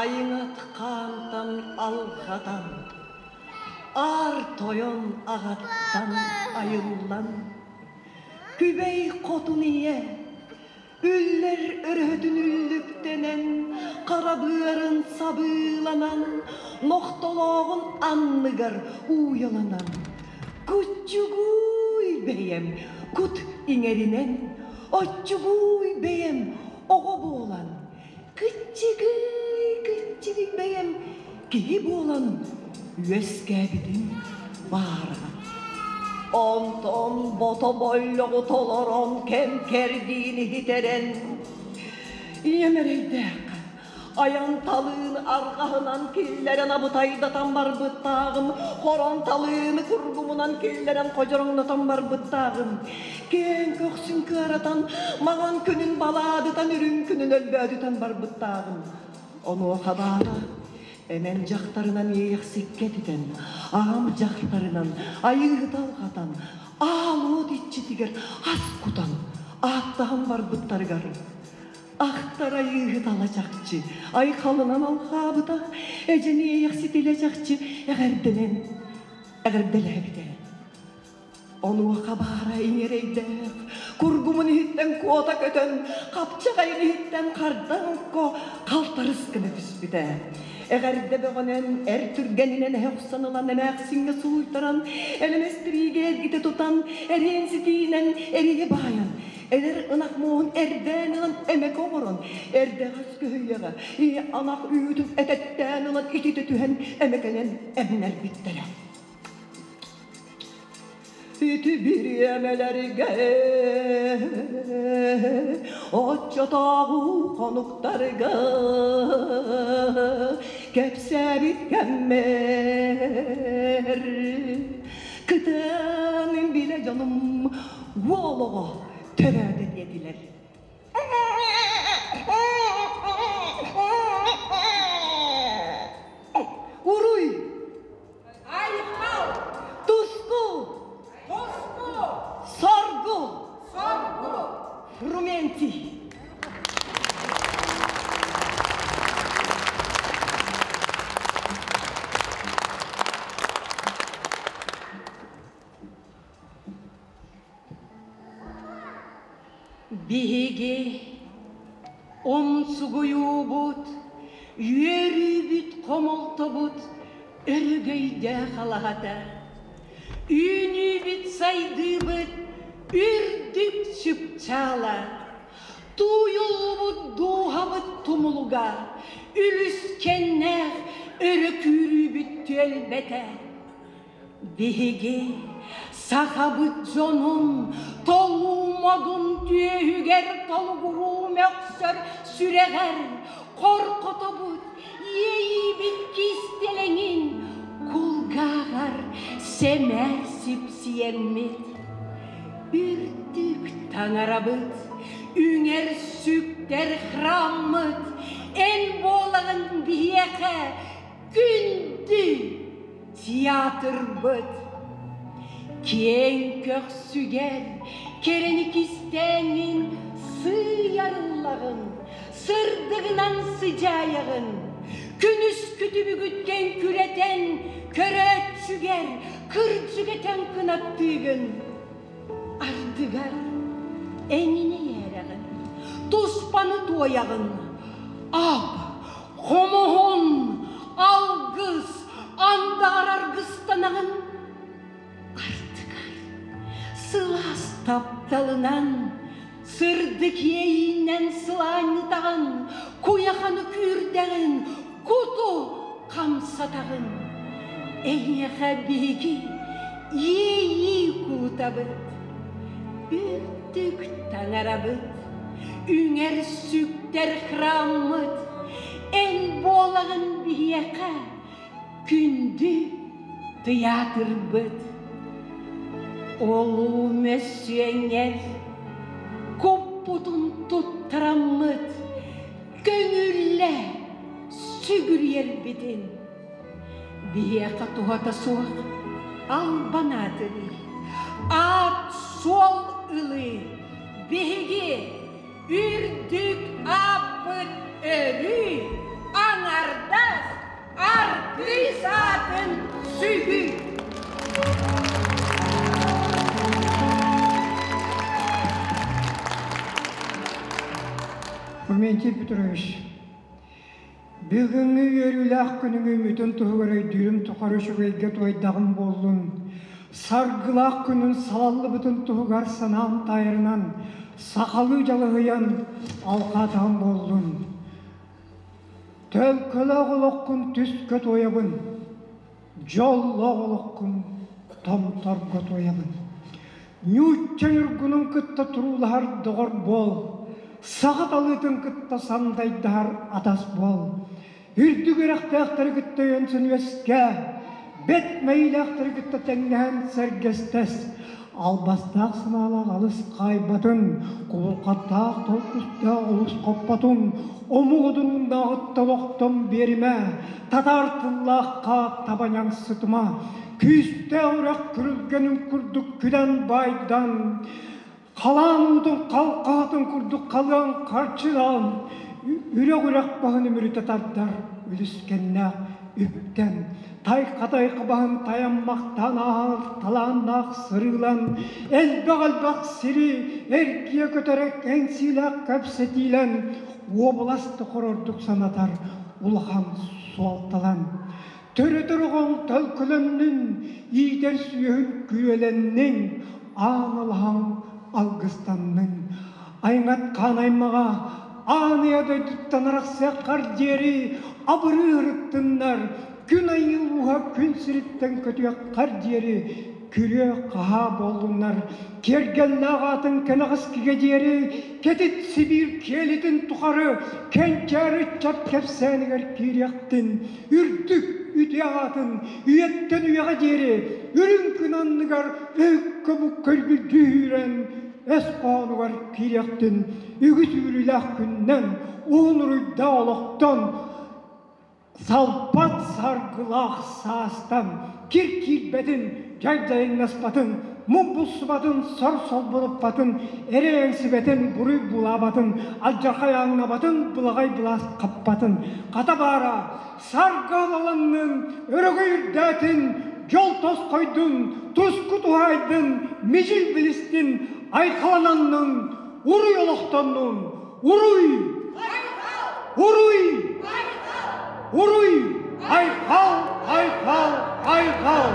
Айыҥат хаантан алҕатан, Аар тойон аҕаттан айыллан, Күбэй хотун ийэ, Үллэр өрөһөтүн үллүктэнэн, Хара быарын сабыыланан, Нохтолооҕун анныгар ууйаланан, Куччугуй бэйэм кут иҥэринэн, Оччугуй бэйэм оҕо буолан, Кыччыгый, кыччыгый бэйэм киһи буолан үөскээбитим баара. Онтон бото боллоҕу толорон кэм кэрдиин иһитэрэн ийэм эрэйдээххэ айан талыын арҕаһынан киллэрэн абытайдатан барбыттааҕым, хорон талыыны кургумунан киллэрэн ходьороҥнотон барбыттааҕым. Киэҥ көхсүн кыаратан, маҥан күнүн балаадытан, үрүҥ күнүн өлбөөдүтэн барбыттааҕым. Онуоха баара, эмэн дьахтарынан иэйэхсиккэ этитэн, аҕам дьахтарынан айыыһыта алҕатан, аал уот иччитигэр ас кутан, ааттаһан барбыттарыгар Ахтар айыыһыт ала чахчы, айхалынан алхаабыта, эдьэн иэйэхсит илэ чахчы эҕэрдэнэн эҕэрдэлээбитэ. Онуоха баара иҥэрэйдээх, кургумун иһиттэн куота көтөн, хапчаҕайын иһиттэн хардаҥ окко халтарыс гына түспүтэ. Эҕэрдэ бөҕөнөн, эр түргэнинэн эһэ охсон ылан эмээхсиҥҥэ сууйтаран, элэмэстириигэ эргитэ тутан, эриэн ситиинэн эрийэ баайан, Эдэр ынах муоһун эрдээн ылан эмэкэ оҥорон, эрдэҕэс көһүйэҕэ ийэ анах үүтүн этэттээн ылан ититэ түһэн эмэкэнэн эмнэрбиттэрэ. Ити бириэмэлэргэ оччотооҕу хонуктарга кэпсээбит кэммэр кытаан билэ дьонум уол оҕо төрөөтө диэтилэр. Уруй! Айхал! Туску! Туску! Соргу! Соргу! Фрументий! Биһиги умсугуйуубут, үөрүүбүт, хомолтобут өрөгөйдөөх алаһата. Үүнүүбүт, сайдыыбыт үрдүк чыпчаала. Тууйуллубут дууһабыт тумулуга, үлүскэннээх өрө күүрүүбүт түөлбэтэ. Биһиги сахабыт дьонун толуу модун түөһүгэр толугуруу мөхсөр сүрэҕэр хорхотобут иэйиибит кистэлэҥин кулгааҕар сэмээр сипсийэммит. Үрдүк таҥарабыт, үҥэр сүктэр храммыт, эн буолаҕын биһиэхэ күндү театрбыт киэҥ көхсүгэр кэрэни кистээҥҥин сыыйарыллаҕын, сырдыгынан сыдьаайаҕын, күнүскү түбүгүттэн күрэтэн көрөөччүгэр Кырдьык этэн кынаттыыгын. Ардыгар эҥини иэрэҕин, туспаны туойаҕын. Ап, хомуһун, алгыс, андаҕар аргыстанаҕын. Ардыгар сылаас тапталынан, сырдык иэйиинэн сылаанньытаҕын, куйаханы күүрдэҕин, куту хамсатаҕын. Эйиэхэ биһиги иэйии куутабыт, үрдүк таҥарабыт, үҥэр сүктэр храммыт, эн буолаҕын биһиэхэ күндү тыйаатырбыт. Улуу мөссүөҥҥэр куппутун туттараммыт, көҥүллэ сүгүрүйэрбитин. Биһиэхэ туһата суох албан аатырыы, аат-суол ылыы биһиги үрдүк ааппыт өрүү аҥардас артыыс аатын сүгүү. Фрументий Петрович, бүгүҥҥү үөрүүлээх күнүҥ үүммүтүн туһугар өйдүүрүм тухары үчүгэйгэ туойдаҕым буоллун. Саргылаах күнүн салаллыбытын туһугар санаам таайарынан сахалыы дьалыһыйан алҕаатаҕым буоллун. Төлкөлөөх олоххун түскэ туойабын, дьоллоох олоххун томторго туойабын. Ньуучча ньургунун кытта туруулаһар доҕор буол, саха талыытын кытта сандайдаһар атас буол. Үрдүк үрэхтээхтэри кытта өйөнсөн үөскээ, бэт мэйиилээхтэри кытта тэҥнэһэн сэргэстэс, албастаах санаалаах алыс хаайбатын, кубулхаттаах толкустаах олус хоппотун, омук одурууннааҕыттан охтон биэримэ, татаар тыллаахха табаньан сытыма, күүстээх үрэх күрүлгэнин курдук күлэн байдан, халаан уутун халҕаһатын курдук халыан харчылаан, үрэх-үрэх баһын үмүрүтэ тардар үлүскэннээх үптэн, тайха-тайха баһын тайаммахтаан ааһар талааннаах сырыылан, элбэх-элбэх сири эргийэ көтөрө кэҥсиилээх кэпсэтиилэн, уобалас хорордук санатар улахан суолталан. Төрөтөр оҕоҥ төлкөлөннүн, иитэр сүөһүн күөлэнниҥ, аан алаһаҥ алгыстанныҥ. Айҥат хаан аймаҕа аан ийэ дойдуттан арахсыаххар диэри абырыы ырыттыннар, күн айыы ууһа күн сириттэн көтүөххэр диэри күрүө-хаһаа буоллуннар, киэргэллээх аатын кэнэҕэскигэ диэри кэтит Сибиир киэлитин тухары кэнчээри ыччат кэпсээнигэр киириэхтин, үрдүк үтүө аатын үйэттэн үйэҕэ диэри үрүҥ күн анныгар өһүккэ буккөргүлдүү үүрэн өс хоһоонугар киириэхтин, үгүс үүрүүлээх күннэн, уһун уруйдаах олохтон Салпат саргылаах саастан кир киирбэтин, дьай-дьайыҥнаспатын, муҥ булсубатын, сор солбуруппатын, эрэй эҥсибэтин, буруй булаабатын, алдьархай ааҥнабатын, былаҕай былаас хаппатын. Хата баара, саргы алаланнын, өрөгөй үрдээтин, дьол тосхойдун, туску туһаайдын, мичил билистин, айхалананнын, уруй олохтоннун, Уруй! Уруй! Уруй! Айхал! Айхал! Айхал!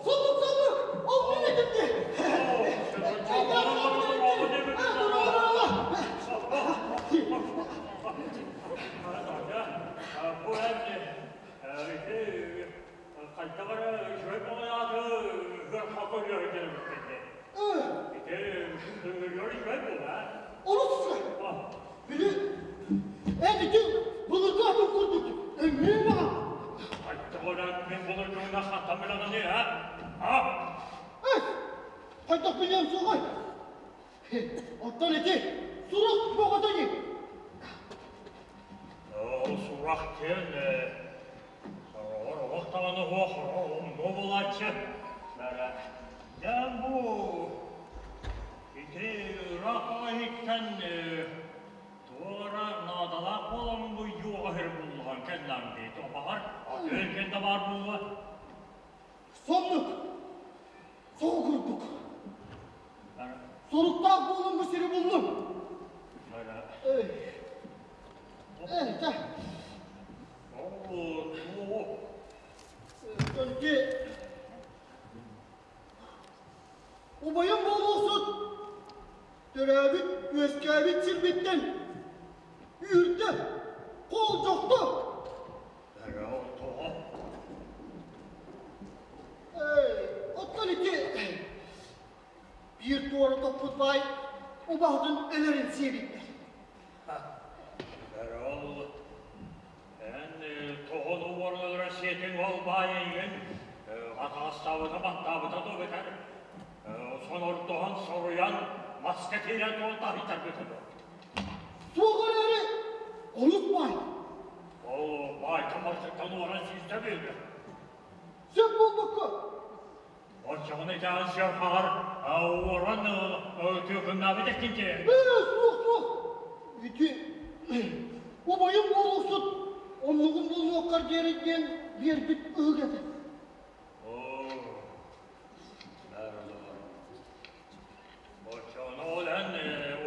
Соннук, соннук! Ол мин этим дии! Бу эн ити хайдах эрэ үчүгэй баҕайааты ыарха көрүөр кэлбиккин Ити үчүгэй буолла. Олус үчүгэй. Били эн ити былыргы атын курдук өҥнүү маҕан. Хайдах эрэ мин былыргы хантан билэҕиний, а? А? Хайдах билиэм суоҕай? Оттон ити сурук бөҕөтө дии. Ол сурах диэн сороҕор олох даҕаны суох, умнуо буолааччы. Дьэ бу ити ыраах иһиттэн туох эрэ наадалаах буолан бу юоҕа сир буллаҕан кэллэҕиҥ дии. Баҕар атын да баар буолуо. Соннук Соҕу курдук. Соруктаах буолан бу сири буллум. Эй, эй, чэ. Ити убайым буолуохсут төрөөбүт, үөскээбит сирбиттэн үүрдэ, хоолдьохто. Оттон ити биир туора топпут баай убаһатын өлөрөн сиэбиттэр. Ол эн тоҕо уоран сиэтиҥ ол баай эйигин атаҕастаабыта баттаабыта дуу эбэтэр сонордоһон соруйан маска тиирэн туон таһыйтарбыта дуу? Суох эрээри олус баай. Ол баайтан барытыттан уоран сиирдэ быыһы. Сөп буолбакка. Оччоҕуна итэҕэл сыарҕаҕар уоран тыыкыннаабыт эккинти. Суох, суох. Ити убайым буолуохсут оннугун булуоххар диэри диэн биэрбит ыһык этэ. Оччоҕуна ол эн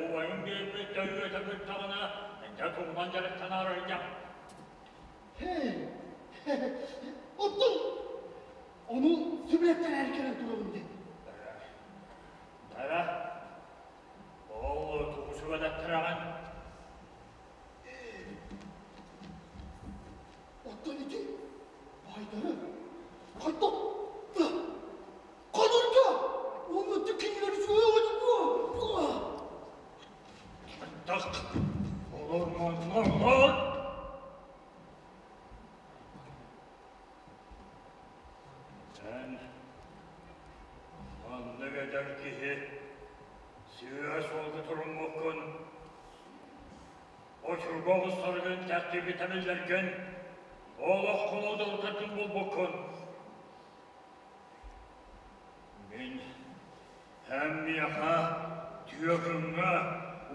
убайым биэрбит төрүөтэ бүттэҕинэ, дьэ тугунан дьарыктанаарый Оттон ону сүбэлэттэрээри кэлэн турабын диэн. Дара, ол тугу сүбэлэттэрэҕин? Оттон ити баайдары хайдах ханарга уонна кинилэри сүөҕүт Хайдах олор Эн маннык эдэр киһи сыа суолга туруммуккун Очурга оҕустаргын тэттибит эмиллэргин, олоххун одулутаргын булбуккун. Мин эн миэхэ түөкүҥҥэ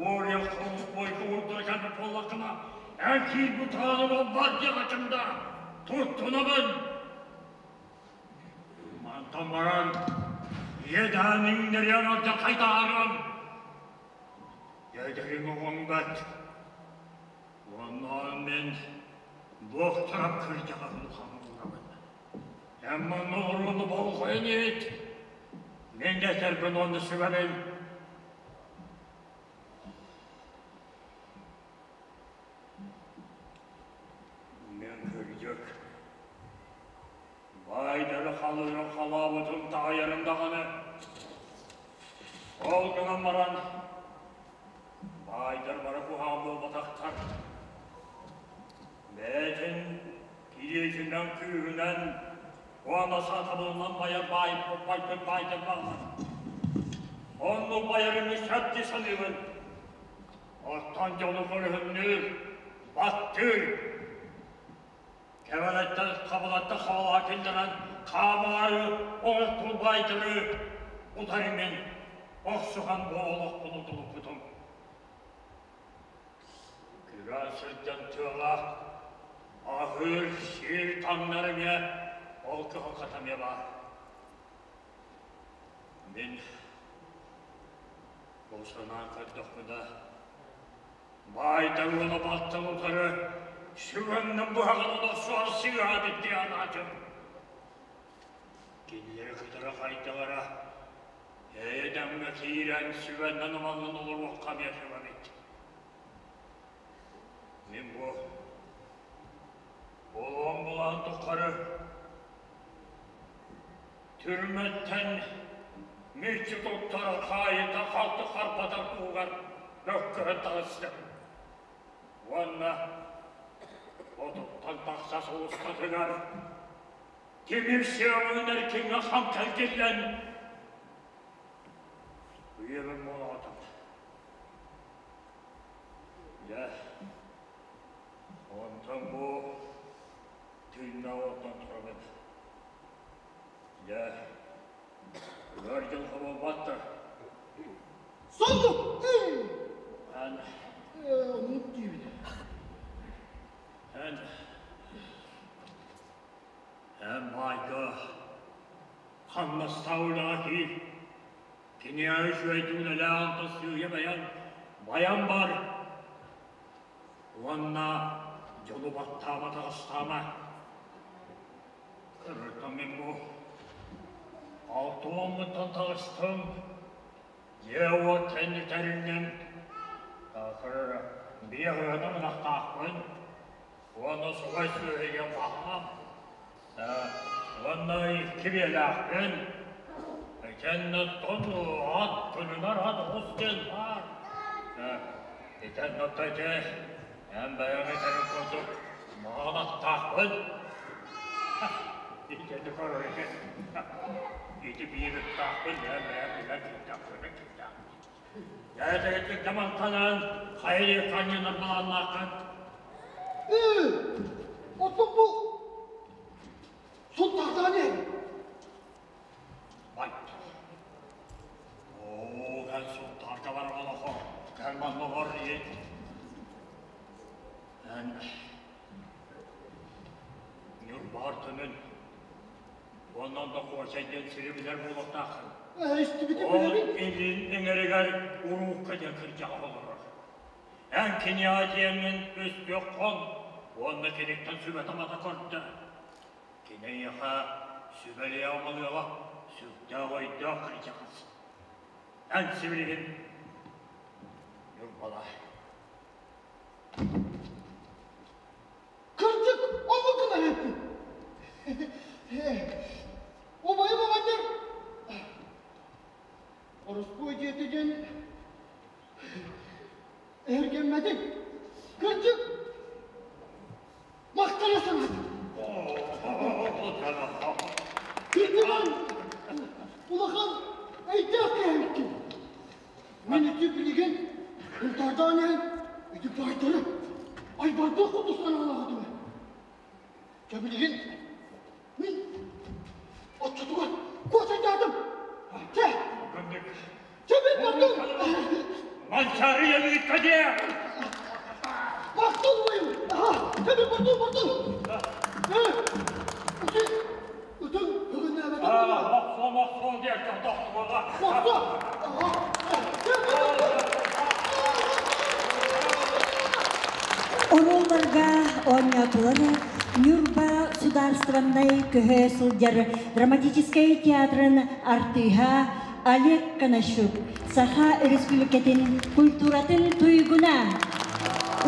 уоруйах холуспуойга уурдара кэлбит буоллаххына, эн киирбит аанын олбаат диэҕэтим да, туттунабын. Мантан баран иэдээн иҥнэриэн алдьархайдаарым. Дьэдьэриҥ оҕоҥ бэрт. Уонна мин буохтарап кырдьаҕаһын хаҥыллабын. Эн манна оруону болҕойон иһит. Мин да этэрбин уонна сүбэбин. Мин кырдьык Байдары халыырын халаабытын таайарым даҕаны. Ол гынан баран баайдар бары куһаҕан буолбатахтар. Бэйэтин кириитинэн күүһүнэн уонна сатабылынан байар баай байбыт баайдар бааллар. Оннук байарыны сөп дии саныыбын. Оттон дьону көрүһүннүүр, баттыыр, Кэбэлэттэн хабылатта хабалаа киллэрэн хаамаары оҥостубут баайдары утары мин охсуһан бу олохпун утулуппутум. Күрэ сылдьан тыала аһыыр сиир таҥнар эмиэ ол кыһалҕата эмиэ баар. Мин бу санаан көрдөхпүнэ Баайдар уола балтан утары сүгэннэн быһаҕынан охсуһар сыыһа эбит дии санаатым. Кинилэри кытары хайдах эрэ эйэ-дэмҥэ киирэн сүбэннэн-амаллан олоруохха эмиэ сөп эбит. Мин бу олоҕум былаан тухары түрмэттэн мүччү туттар хаайыта халты харбатар туһугар бөккөһөн таҕыстым. Уонна отуттан тахса сулустатыгар тимир сыаҥын эркиҥҥэ хам кэлгиллэн үйэбин буолаҕатым. Дьэ, онтон бу тыыннаах оттон турабын. Дьэ, ыар дьылҕа буолбаттар. Соннук! Эн... Оннук диибин. Эн... Эн баайга хамнастаах үлэҕэ киир. Киниэхэ үчүгэйдик үлэлээх онтон сыыйа байан, байан бар. Уонна дьону баттаама таҕыстаама. Кыргыттан мин бу алтуоммуттан таҕыстым. Дьиэ-уот кэннитэринэн биэ ыанар ынахтаахпын. Уонна субай сүөһүгэ баһаам. Уонна икки биэлээхпин. Итиэннэ оттон ат көнүнэр ат оҕус диэн баар. Итиэннэ оттон ити эн бэйэҥ этэриҥ курдук маҕан аттаахпын. Итини көрөр ити. Ити биир ыттаахпын, эн бэйэҥ билэр киһитэхпин киһитэхпин. Дьэ, мантанан хайа ханньанар былааннааххын? Ээ, оттон бу сунтаахтаан иһэр. Бай. Оо, кэл сунтаарга барар олохо, кэл манна олор иит. Эн Ньурбаҕар төнүн. Уонна онно Куочай диэн сири билэр буолуохтааххын. Истибитим Ол билэбин. илин эҥэригэр уруукка диэн кырдьаҕас олорор. Эн киниэхэ диэҥҥин өстөөх хон уонна киниттэн сүбэтэ-амата көрдө. Кини эйиэхэ сүбэлиэ-амалыаҕа сүрдээх өйдөөх кырдьаҕас. Эн сибилигин Ньурбалаа. Кырдьык, оннук гынар эппит. Убайым оҕонньор Ороспуой дьиэтэ диэн эһэргэммэтиҥ. Кырдьык, махтана санаатым. Кырдьыгын улахан өйдөөх киһи эбиккин. Мин ити билигин Унтаардаан иһэн ити баайдары айбардыах курдук санаалаах этим. Дьэ билигин мин оччотугар куочайдаатым. Чэ! Чэ мин бардым! Манчаары өлүүткэ диэ! Махтал убайым! Чэ мин бардым, бардым! Э, ити ытыҥ бүгүннээбэтэх Мохсо, мохсо диэн тохтуола. Мохсо! Оруолларга оонньоотулар Ньурба судаарыстыбаннай көһө сылдьар драматическай театрын артыыһа Олег Конощук, Саха Өрөспүүбүлүкэтин культуратын туйгуна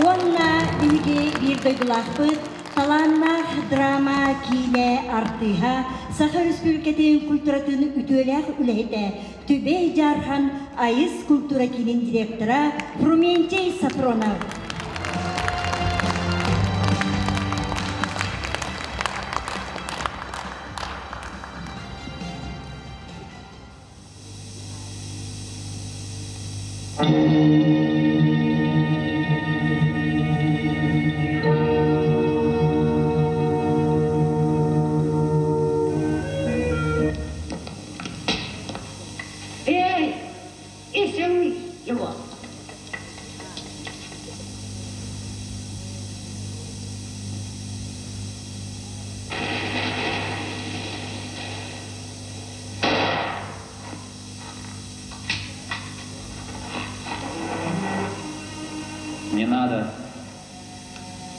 уонна биһиги биир дойдулаахпыт Талааннаах драма киинэ артыыһа, Саха Өрөспүүбүлүкэтин культуратын үтүөлээх үлэһитэ Түбэй Дьаархан Айыс культура киинин директора Фрументий Сафронов. Эй, изуй его! Не надо.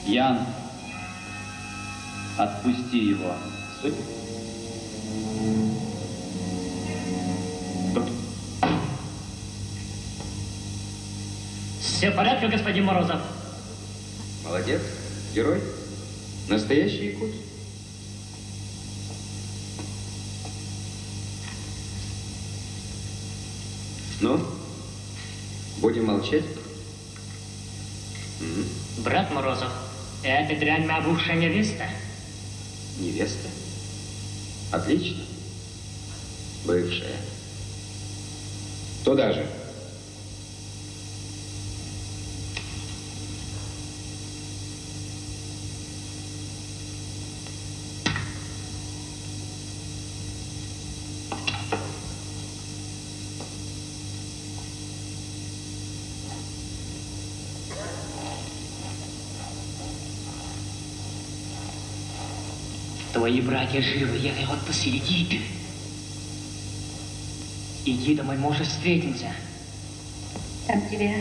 Ян, отпусти его. Все в порядке, господин Морозов? Молодец, герой. Настоящий якут. Ну, будем молчать? М? Брат Морозов, эта дрянь моя бывшая невеста. Невеста? Отлично. Бывшая. Туда же. Твои братья живы, я их отпустили. Иди ты. Иди домой, может, встретимся. Там тебя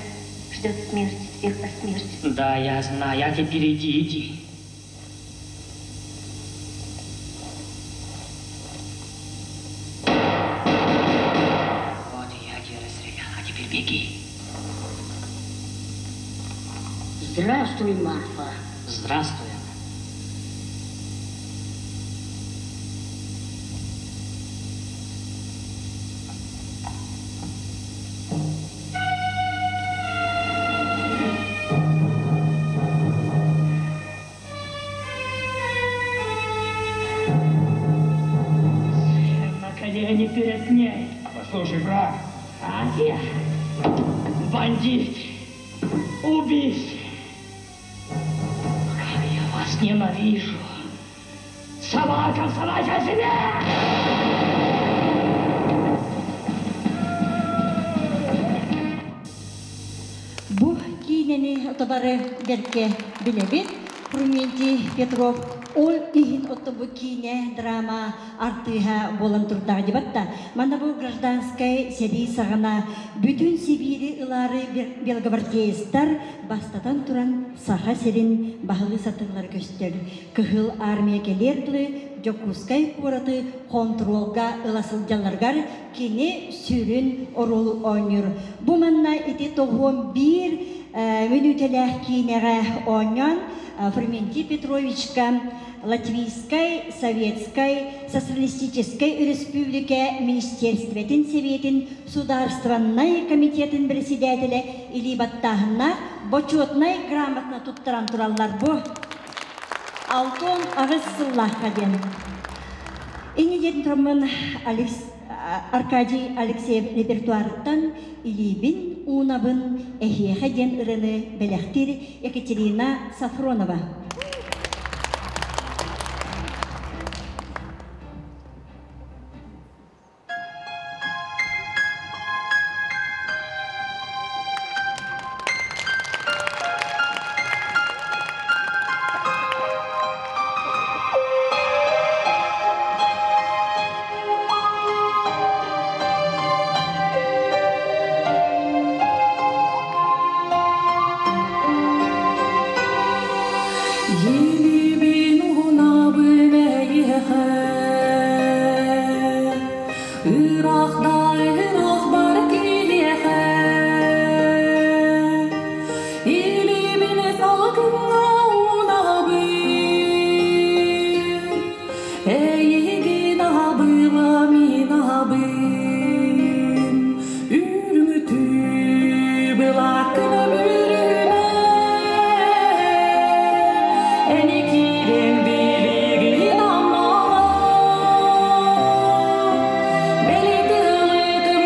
ждет смерть, сверху смерть. Да, я знаю. А теперь иди, иди. Вот и я тебя расстрелял, а теперь беги. Здравствуй, Марфа. Здравствуй. На колени перед ней. Послушай, брат. Братья, бандит, убийца. Как я вас ненавижу. Собака, собачья себе! Бу киинэни отобары бэркэ билэбит. Фрументий Петров ол иһин отто бу киинэ драма артыыһа буолан турдаҕа дибатта. Манна бу гражданскай сэрии саҕана бүтүн Сибиири ылаары белгвардеецтар бастатан туран Саха сирин баһылыы сатыыллара көстөр. Кыһыл армия кэлиэр дылы Дьокуускай куораты хонтуруолга ыла сылдьалларыгар кини сүрүн оруолу оонньуур. Бу манна ити тоҕуон биир мүнүүтэлээх киинэҕэ оонньоон Фрументий Петровичка Латвийскай Советскай Социалистическай Өрөспүүбүлүкэ Министиэристибэтин Сэбиэтин Судаарыстыбаннай комитетын председателэ илии баттааһыннаах Бочуотунай грамотаны туттаран тураллар бу 68 сыллаахха диэн. Инньэ диэн тураммын Аркадий Алексеев репертуарыттан Илиибин уунабын эһиэхэ диэн ырыаны бэлэхтиир Екатерина Сафронова. Илиибин уунабын эйиэхэ, ыраахта ыраах бар киһиэхэ. Илиибин салгыҥҥа уунабын, эйигин аһабыла мин аһабын. Үрүҥүтүү былааккына бүрүнэ, эни киирэн билигин аммаҕа. Бэлитилытым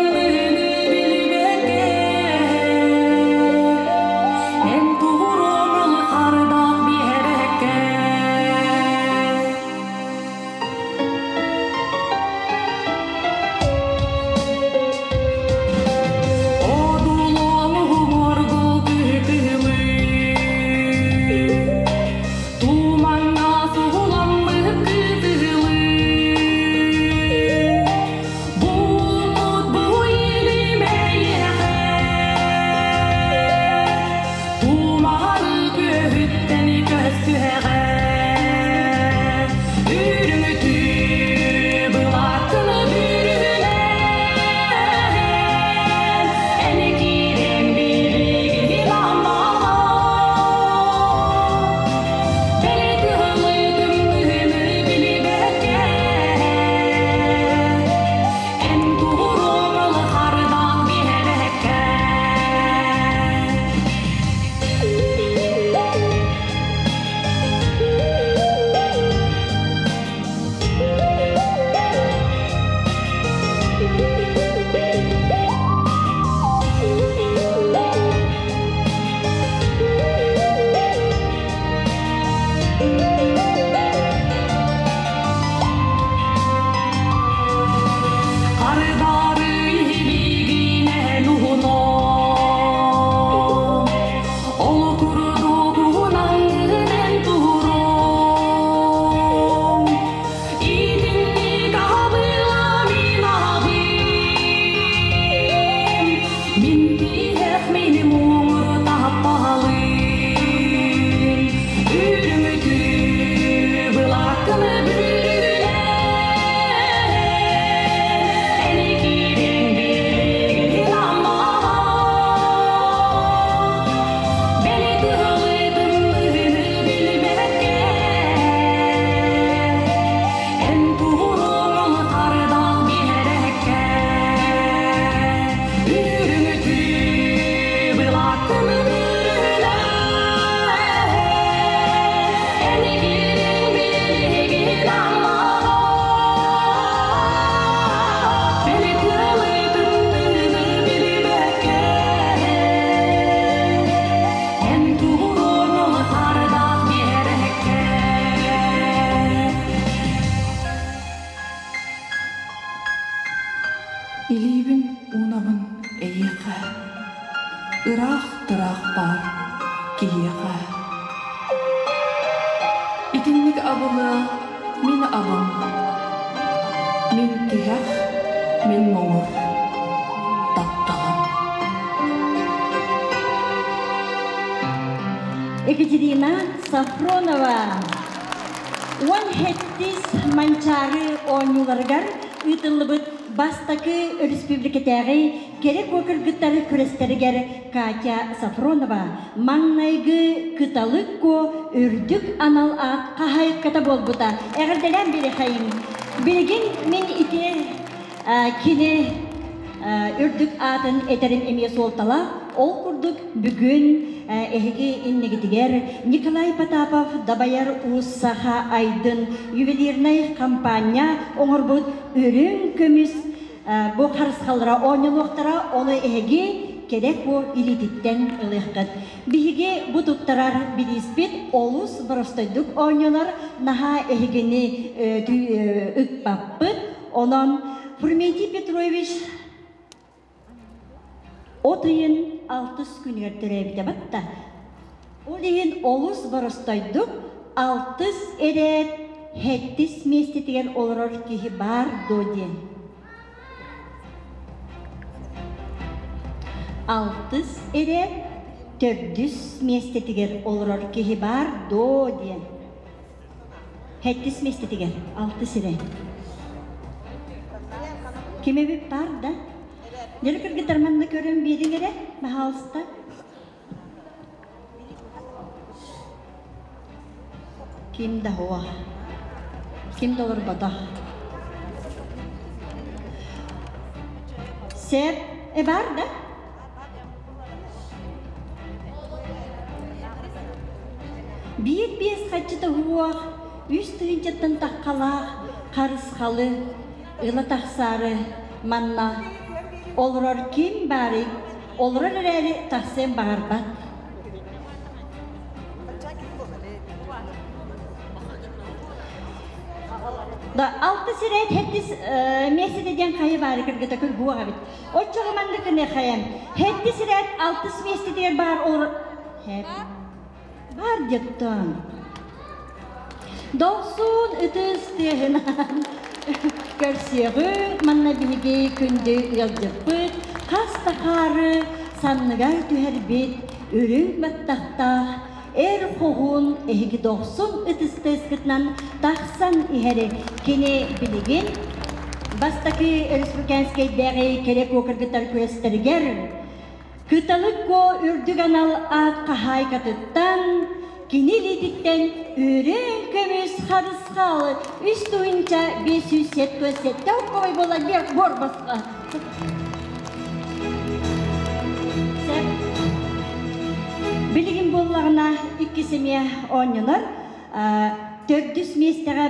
Илиибин уунабын эйиэхэ, ыраах-тыраах баар киһиэхэ. Итинник абылыа мин абам, мин тиһэх, мин муҥур тапталым. Екатерина Сафронова Уон сэттис Манчаары оонньууларыгар ыытыллыбыт бастакы өрөспүүбүлүкэтээҕи кэрэ куо кыргыттар күрэстэригэр Катя Сафронова маҥнайгы Кыталык Куо үрдүк анал аат хаһаайката буолбута. Эҕэрдэлээн биэриэхэйиҥ. Билигин мин ити кини үрдүк аатын этэрим эмиэ суолталаах. Ол курдук бүгүн эһиги иннигитигэр Николай Потапов Дабайар Уус Саха Айдын ювелирнай хампаанньа оҥорбут үрүҥ көмүс бу харысхаллара оонньонуохтара, ону эһиги кэрэ куо илиититтэн ылыаххыт. Биһиги бу туттарар бирииспит олус боростойдук оонньонор, наһаа эһигини ыкпаппыт. Онон Фрументий Петрович от ыйын алтыс күнүгэр төрөөбүтэ батта. Ол иһин олус боростойдук алтыс эрээт сэттис миэстэтигэр олорор киһи баар дуо диэн. Алтыс эрээт төрдүс миэстэтигэр олорор киһи баар дуо диэн. Сэттис миэстэтигэр алтыс эрээт. Ким эбит баар да? Дьэ кыргыттар манна көрөн биэриҥ эрэ, баһаалыста. Ким да хуа. Ким да олорботох. Сеп, э бар да? Биир биэс хаччыта уох, үс тыһыынчаттан таххалаах харысхалы ыла тахсаары манна олорор ким баарый? Олорор эрээри тахсыан баҕарбат. Да, алты сирээт хэттис месяце диэн хайы баары кыргыта күргуох эбит. Оччоҕо маннык гыныахайан, хэттис ирээт алтыс миэстэтигэр баар олор... Бар диэттон. Дохсун ытыс тыаһынан көрсүөҕүҥ, манна биһиги күндү ыалдьыппыт, хас да хаары санныгар түһэрбит үрүҥ баттахтаах эр хоһуун эһиги дохсун ытыс тыаскытынан тахсан иһэри кини билигин бастакы республиканскайдааҕы кэрэ куокаргыттар күрэстэригэр Кыталык Куо үрдүк анал аат хаһаайкатыттан кини илиититтэн үрүҥ көмүс харысхал үс тыһыынча 577 оккой буола буорбасха. Билигин буоллаҕына иккис эмиэ оонньонор. Төрдүс миэстэҕэ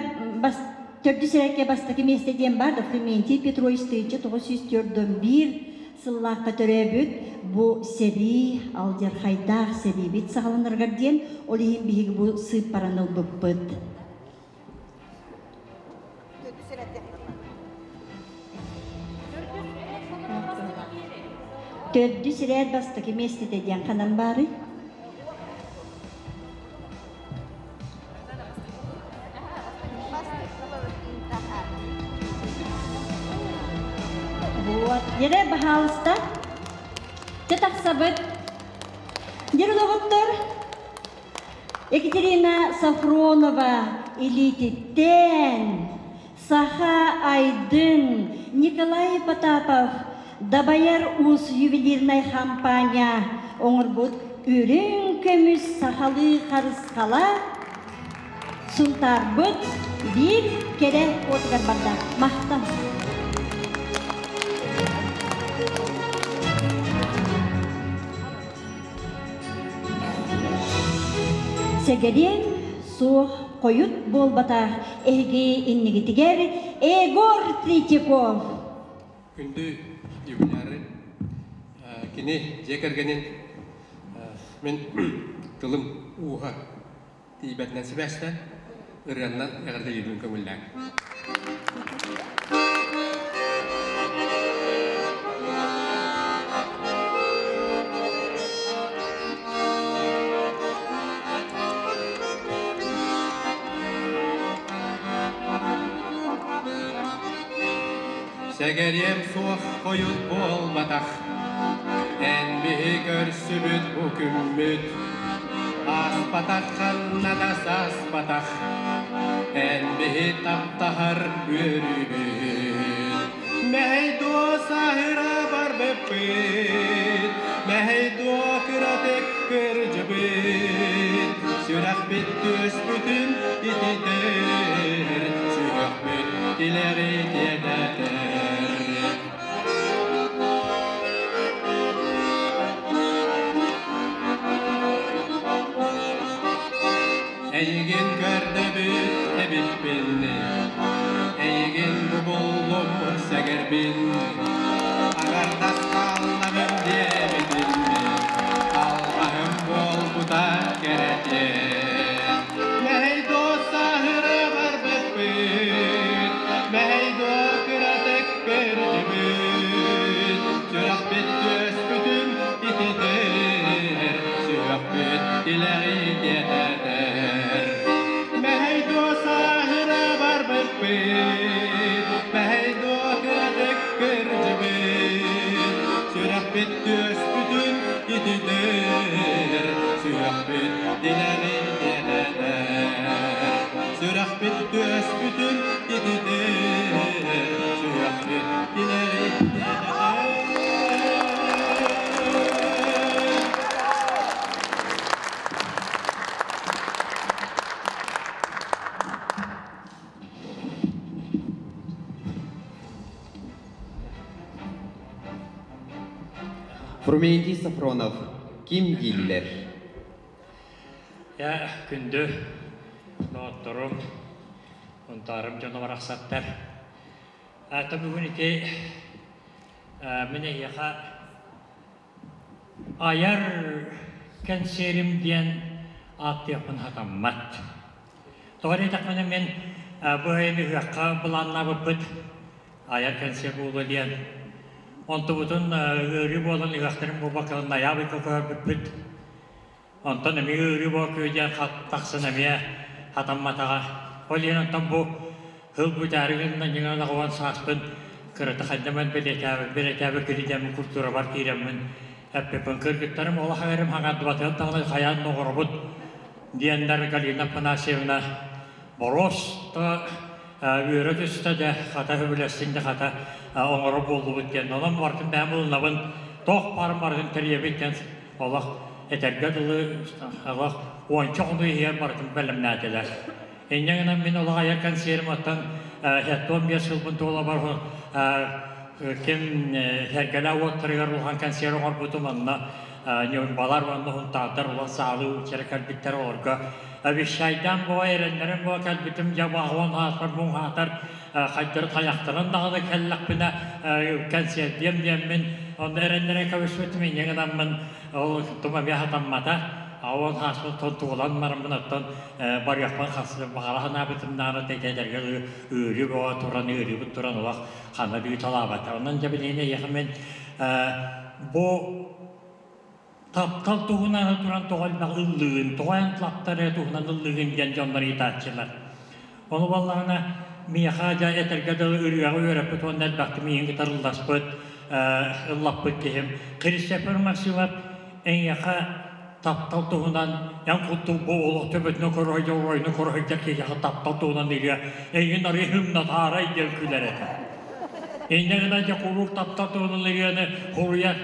төрдүс эрэкэ бастакы миэстэ диэн бар да Фрументий Петрович 1941 сыллаахха төрөөбүт бу сэрии алдьархайдаах сэриибит саҕаланарыгар диэн ол иһин биһиги бу сыыппараны ылбыппыт. Төрдүс ирээт бастакы миэстэтэ диэн ханан баарый? Вот. Ере, баһаалыста. Чэ тахсабыт. Дир доҕоттор, Екатерина Сафронова илиититтэн Саха Айдын Николай Потапов Дабайар Уус ювелирнай хампаанньа оҥорбут үрүҥ көмүс сахалыы харысхала Сунтаарбыт биир кэрэ уотугар барда. Махтал! Сэгэриэн суох хойут буолбатах эһиги иннигитигэр Егор Третьяков. Күндү юбиляры, кини дьиэ кэргэнин мин тылым ууһа тиийбэтинэн сибээстээн ырыаннан эҕэрдэлиирбин көҥүллээҥ. Сэгэриэм суох хойут буолбатах, Эн биһи көрсүбүт бу күммүт. Ааспатах ханна да сааспатах, Эн биһи таптаһар үөрүүбүт. Мэһэй дуо саһыра барбыппыт, Мэһэй дуо кыратык кырдьыбыт, Сүрэхпит түөспүтүн ититэр, Сүһүөхпүт тилэҕи тиэтэтэр. Эйигин көрдөбүт эбиппин, Эйигин бу буллум сэгэрбин, Аҥардас хааллаҕым диэбитим, Алҕаһым буолбута кэрэтиэн. Мэһэй дуо сааһыра барбыппыт, Мэһэй дуо кыратык көрдүбүт, Сүрэхпит түөспүтүн ититэр, Сүһүөхпүт тилэҕи тиэтэтэр. Мэһэй дуо сааһыра барбыппыт, Мэһэй дуо кыратык көрдүбүт, Сүрэхпит түөспүтүн ититэр, Сүһүөхпүт тилэҕи тиэтэтэр. Сүрэхпит түөспүтүн ититэр, Сүһүөхпүт тилэҕи тиэтэтэр. Фрументий Сафронов ким дииллэр? Я күндү доҕотторум, унтаарым дьоно барахсаттар. Ата бүгүн ити мин эһиэхэ айар кэнсиэрим диэн ааттыахпын сатаммат. Тоҕо диэтэхпинэ мин бу эйэни ыһыахха былааннаабыппыт айар кэнсиэр буолуо диэн. Онтубутун ыарыы буолан ыһыахтарын буолбакка ноябрьга көһөрбүппүт. Онтон эмиэ ыарыы буолкуй диэн тахсан эмиэ хатамматаҕа. Ол иһин онтон бу Ыл бүтээри гынна дьиҥэ оҕон сааспын кырата хайдаман бэлиэтээбит бэлиэтээбит киридэммин культурабар киирэммин эппиппин кыргыттарым олох эрим хаҥардыбатыгар даҕаны хайаан оҕоробут диэннэр Галина Афанасьевна боруоста үөрэ түстэ да хата сөбүлэстиҥ да хата оҥоро буоллубут диэн онон барытын бэйэм ылынабын туох баарын барытын тэрийэбит диэн олох этэргэ дылы олох уонча хонуу иһигэр барытын бэлэмнээтилэр. Инньэ гынан мин олох айар консервым оттон 75 сылбын туолабар ким сэргэлээх уоттарыгар улахан консерв оҥорбутум онно ньурбалар уонна һунтаардар улахан саалыы учера кэлбиттэр олорго обещайдаан буо эрэннэрэн буо кэлбитим дьэ баҕуон хаатар муҥ хаатар хайдары тайахтаран даҕаны кэллэхпинэ консервдиэм диэммин онно эрэннэрэн кэбиспитим инньэ гынаммын ол тума эмиэ хатаммата ол хааспын туолан бараммын оттон барыахпын баҕара санаабытым даҕаны тэтэргэ ыарыы бөҕө туран ыарыыбыт туран олох ханна бүүталаабата. Онон дьэ билигин эйиэхэ мин бу таптал туһунан туран тоҕо элбэх ыллыгын, тоҕо эн таптар туһунан ыллыгын диэн дьоннор ыйытааччылар. Ону буоллаҕына миэхэ дьэ этэргэ дылы ырыаҕа үөрэппит уонна элбэхтик миигин кытары ылласпыт, ыллаппыт киһим Христофор Максимов эйиэхэ таптал туһунан эн курдук бу олох төбөтүнэн көрө оройуну көрө сылдьар киһиэхэ таптал туһунан ырыа эйигин арыый һымнатаарай диэн күлэр этэ. Инньэ гынан дьэ куруук таптал туһунан ырыаны хоруйар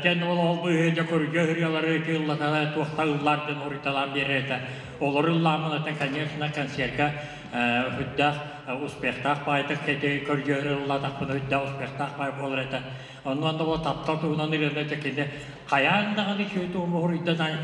дьэн ол ол быыһы дьэ көрүдьүө ырыалары ыллатара туохта ыллаар диэн хоруйталаан биэрэр этэ. Олору ыллааммын этэ конечно концерка үрдээх успехтаах баайдык кэти көрдьүө ыллаатахпына үрдээх успехтаах баай буолар этэ. Онно онно бу таптал туһунан ырыаны кини хайаан даҕаны үчүгэй муһуруйданан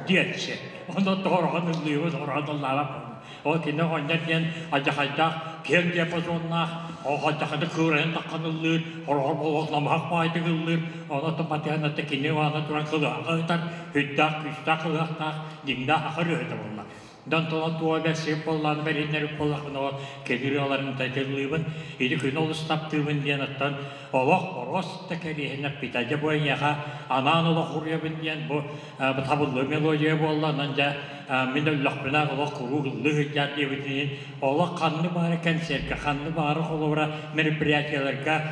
диэччи. Онно тоҕороҕон ыллыыбын, ороҕон ыллаабаппын. Ол кини оҕонньор диэн алдьахайдаах киэҥ диапазоннаах, алдьахайды кыырайан таххан ыллыыр, ороҕор болуох намыһах баайдык ыллыыр, онон батыһан ата кини уонна туран кылыһаҕа ыытар, үрдээх күүстээх кылыһахтаах, дьиҥнээх аха ырыаһыта буолла. Дон тола туа бәсеп болланы бәриннер боллахын кедир аларын тайтыллыбын, иди күн олус таптыыбын диэн оттон олох орос та кэриэһиннэр питажа буайяха анаан олох уруйабын диэн бу табыллы мелодия буолланан жа мин өллөхпүнэ олох куруу ыллы хыджар диэбитинин олох ханны баары концертка ханны баары холобура мероприятияларга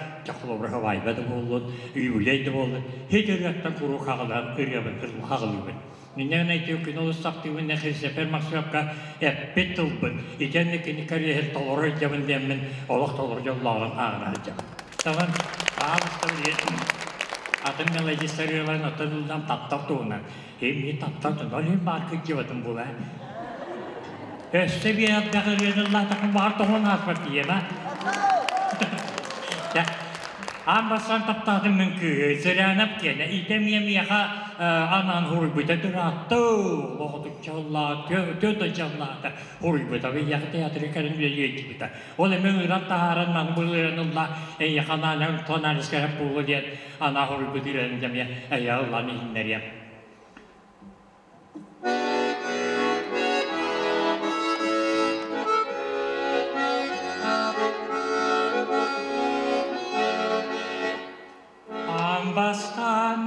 холобура хавайба да буоллун, юбилей да буоллун, хит ырыаттан куруу хагалан ырыабын хагалыыбын. Миннен айтыы күн олус таптыыбын нехисепер Максимовка эппит тылбын. Итенне кини карьерин толору жабын диэммин олох толору жоллоҕун ааҕына сылдьабын. Табан аабыстар атын мелодистарыыларын оттон ылдан таптал туһунан. Эми таптал туһунан ол баар кыдьыбатын була. Өссө биэр даҕырыаныллаатакын баар тоһун ааспат диэмэ. Аан бастаан таптаатым мин кыыһы, Сырянап киэнэ, итэмиэ миэхэ анаан хуруйбута тураатты, лоҕотуччаллаа, төтөчаллаата хуруйбута, бийяхы театры кэлин үлэлиэччибита. Ол эми ыран таһааран маны былыран ылла, эйяха анаан тоналискара буолу диэн ана хуруйбут ирэн дэмиэ, эйя ыллан иһиннэриэм. Амбастан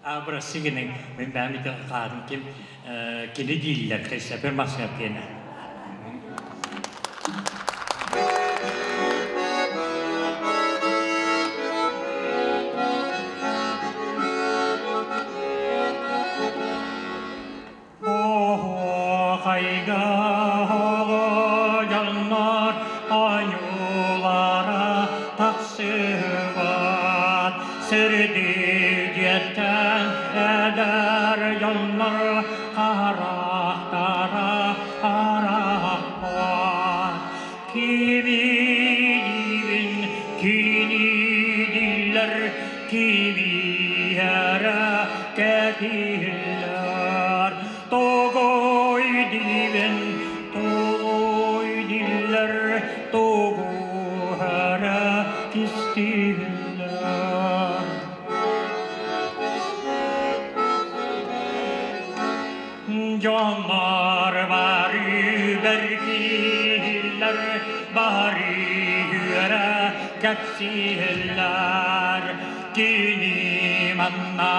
Абрасыгының мен бәмитен қадым ким кини дииллер Христофер Максимов кене. Кэпсиһиллэр кини манна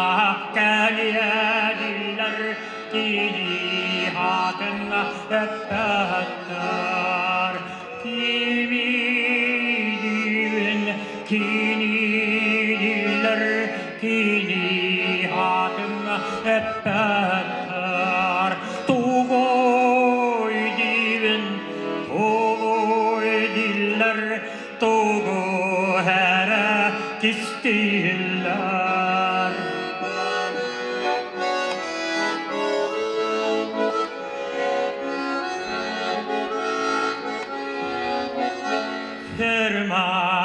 кэлиэдиллэр кини хатын эппэттэр кимидиин кинидиллэр кини хатын эппэттэр тугой дивин тугой диллэр тугу härä kistillär.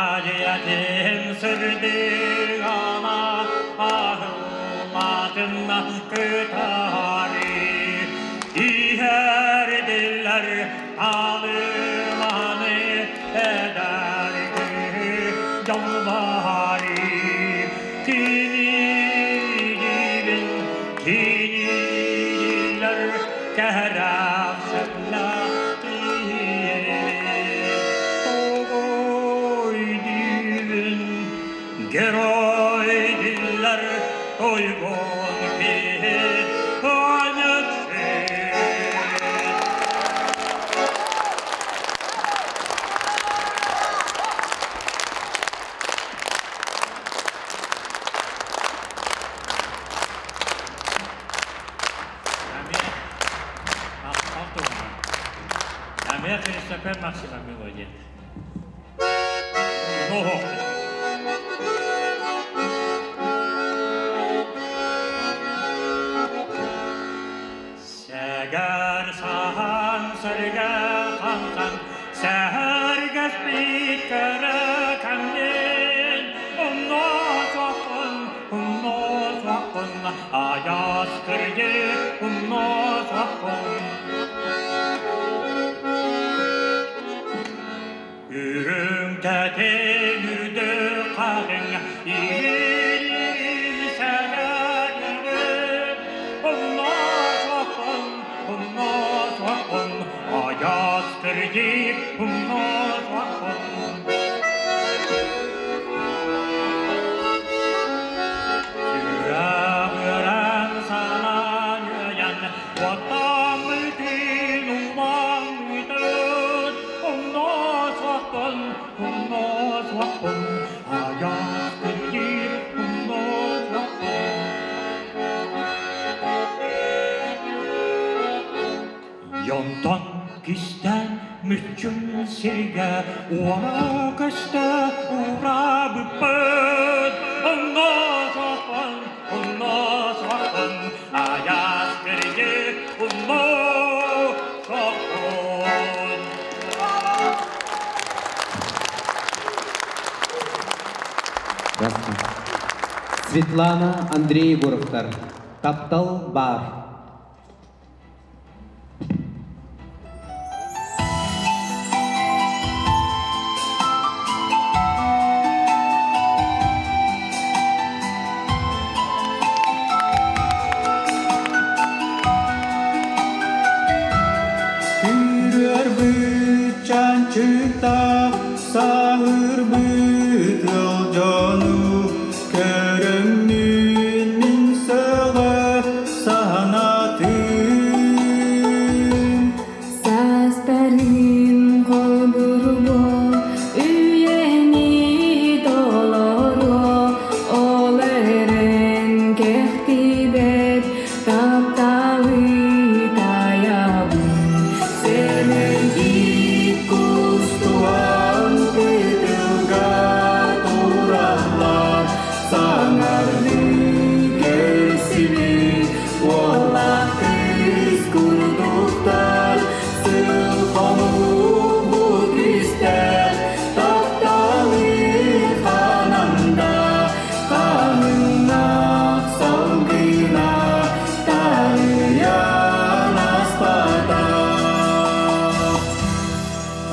Hürmadiyetim sürdüğana ahıllatın kıtari. İherdiler alımanı eder yalvari. Kini kiniler kerafsella Togoy divin geroy diller toygon ki Амия Христофер Максима мелодия. Ого. Сәгәр сахан сәргә хамсан, сәргәс биткәрі кәмнен, умно суақпын, аяз кірге умно суақпын. Үрің тәтен үрді қағың, ирин сәгәр. Умно кырдьык умнуохпун. Сүрэҕирэн санаан үөйэн, уоттаммытын улаҥмытын умнуохпун, умнуохпун, айах кырдьык умнуохпун. Онтон кистээн мүччүм сиргэ уора көстө уурабыппыт. Умнуохпун, умнуохпун, айас кырдьык умнуохпун. Светлана, Андрей Егоровтар. Таптал бар. Күүрэрбит чанчыктаах, саһырбыт ыал дьону көрөммүн мин сөҕө санаатым. Саастарын холбурбу, үйэни толоруо, ол эрэн кэхтибэт тапталы таябын. Сэмэйдик кустуган кытылга тураллар, саҥардыы кэлсибит уоллаах кыыс курдуктар, сыл хонугу күүстээх тапталы ханан да хаҥыннах салгына таарыйан ааспатах.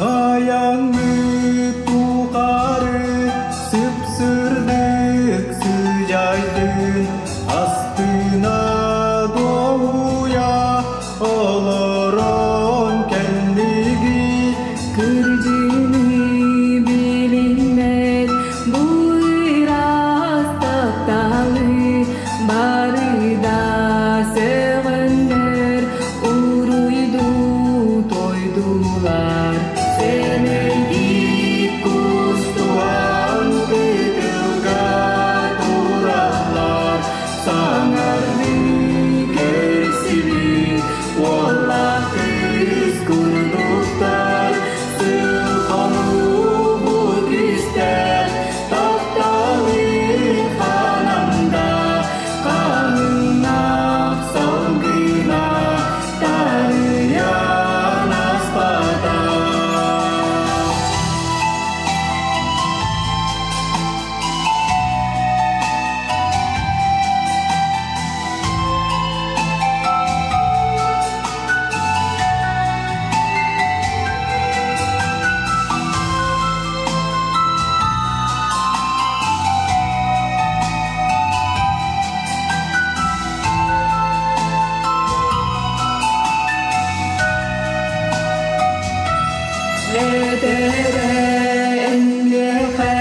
Айаҥҥыт тухары сып-сырдык сыдьаайдын, астына дуоһуйа олорон кэллигит. Кырдьыыны билиммэт бу ыраас тапталы бары да сөҕөннөр уруйдуу тойдулар. Сэмэйдик кустуган кытылга тураллар, саҥардыы кэлсибит уоллаах кыыс курдуктар, сыл хонугу күүстээх тапталы ханан да хаҥыннах салгына таарыйан ааспатах. Этэрэ эйиэхэ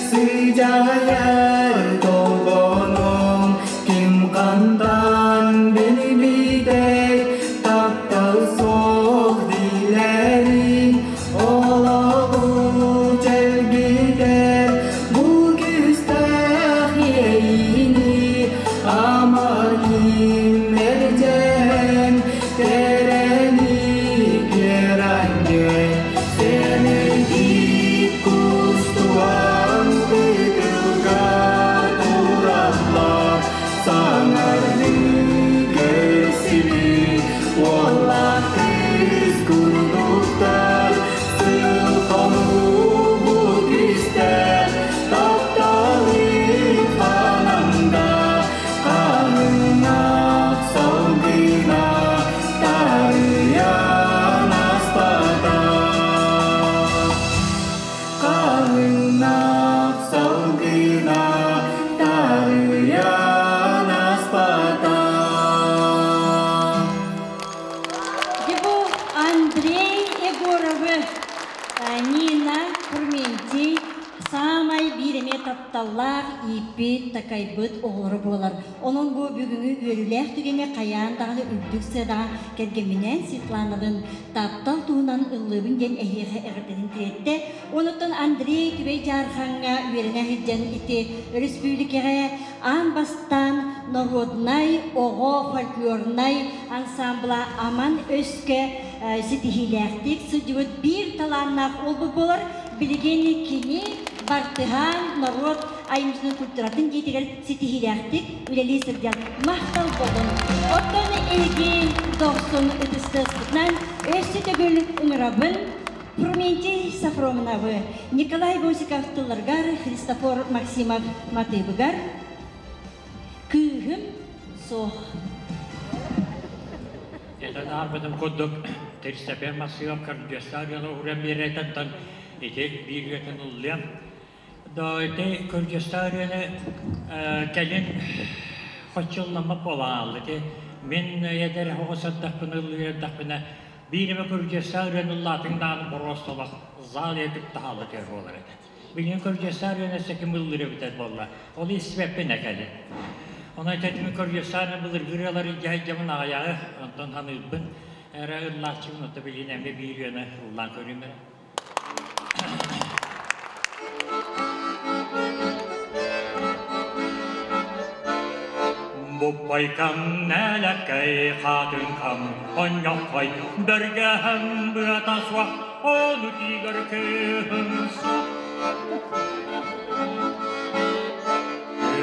сыдьаайар толбонум, ким хантан билбитэй таптал суох дииллэрин, олоҕу чэлгитэр бу күүстээх иэйиини ама ким эрдьэн кэрэни кэранньай. Сэмэйдик кустуган кытылга тураллар, саҥардыы кэлсибит уоллаах кыыс курдуктар, сыл хонугу күүстээх тапталы ханан да хаҥыннах салгына таарыйан ааспатах. Хаҥыннах салгына таарыйан ааспатах. Дьэ бу Андрей Егоровы, Нина Фрументий саамай биир эмиэ тапталлаах ииппит, такайбыт оҕолоро буолар. Онон бу бүгүҥҥү үөрүүлээх түгэҥҥэ хайаан даҕаны үрдүк сыанаҕа кэргэмминээн Светланалыын таптал туһунан ыллыыбын диэн эһиэхэ эҕэрдэтин тириэртэ. Онуттан Андрей Түбэй Дьаархаҥҥа үөрэнэ сылдьан ити өрөспүүбүлүкэҕэ аан бастаан народнай оҕо фольклорнай ансамбла Аман Өскө ситиһиилээхтик сылдьыбыт биир талааннаах уолбут буолар. Билигин кини Бартыһаан норуот айымньытын культуратын дьиэтигэр ситиһиилээхтик үлэлии сылдьар. Махтал буоллун. Оттон эһиги дохсун ытыстыаспытынан өссө төгүл ыҥырабын Фрументий Софроновы, Николай Босиков тылларыгар, Христофор Максимов матыыбыгар «Кыыһым суох». Этэн аарбытым курдук, Тирсэпиэн Максимов көрдьүөстээх дьону ууран биэрэтэн ити биир үйэтин ыллыам. Да ити көрдьүөстээх ырыаны кэлин хоччулламмат буолан хаалла. Ити мин эдэр оҕо сырдахпына ыллыыр эрдэхпинэ биир эмэ көрдьүөстээх ырыаны ыллаатыҥ даҕаны боруосталах зал этик таһаалла түһэр буолар этэ. Билигин көрдьүөстээх ырыаны өссө ким ыллыыр эбитэ буолла. Ол истибэппин ээ кэлин. Онон ити көрдьүөстээх былыргы ырыалары дьаһайдьабын аҕыйаҕы, онтон саныырбын эрэ ыллааччыбын, ото билигин эмиэ биир ырыаны ыллаан көрүүм эрэ. Буппайкам нэлэккэй хаатыҥкам онньоххой бэргэһэм быата суох ону тиигэр кыыһым суох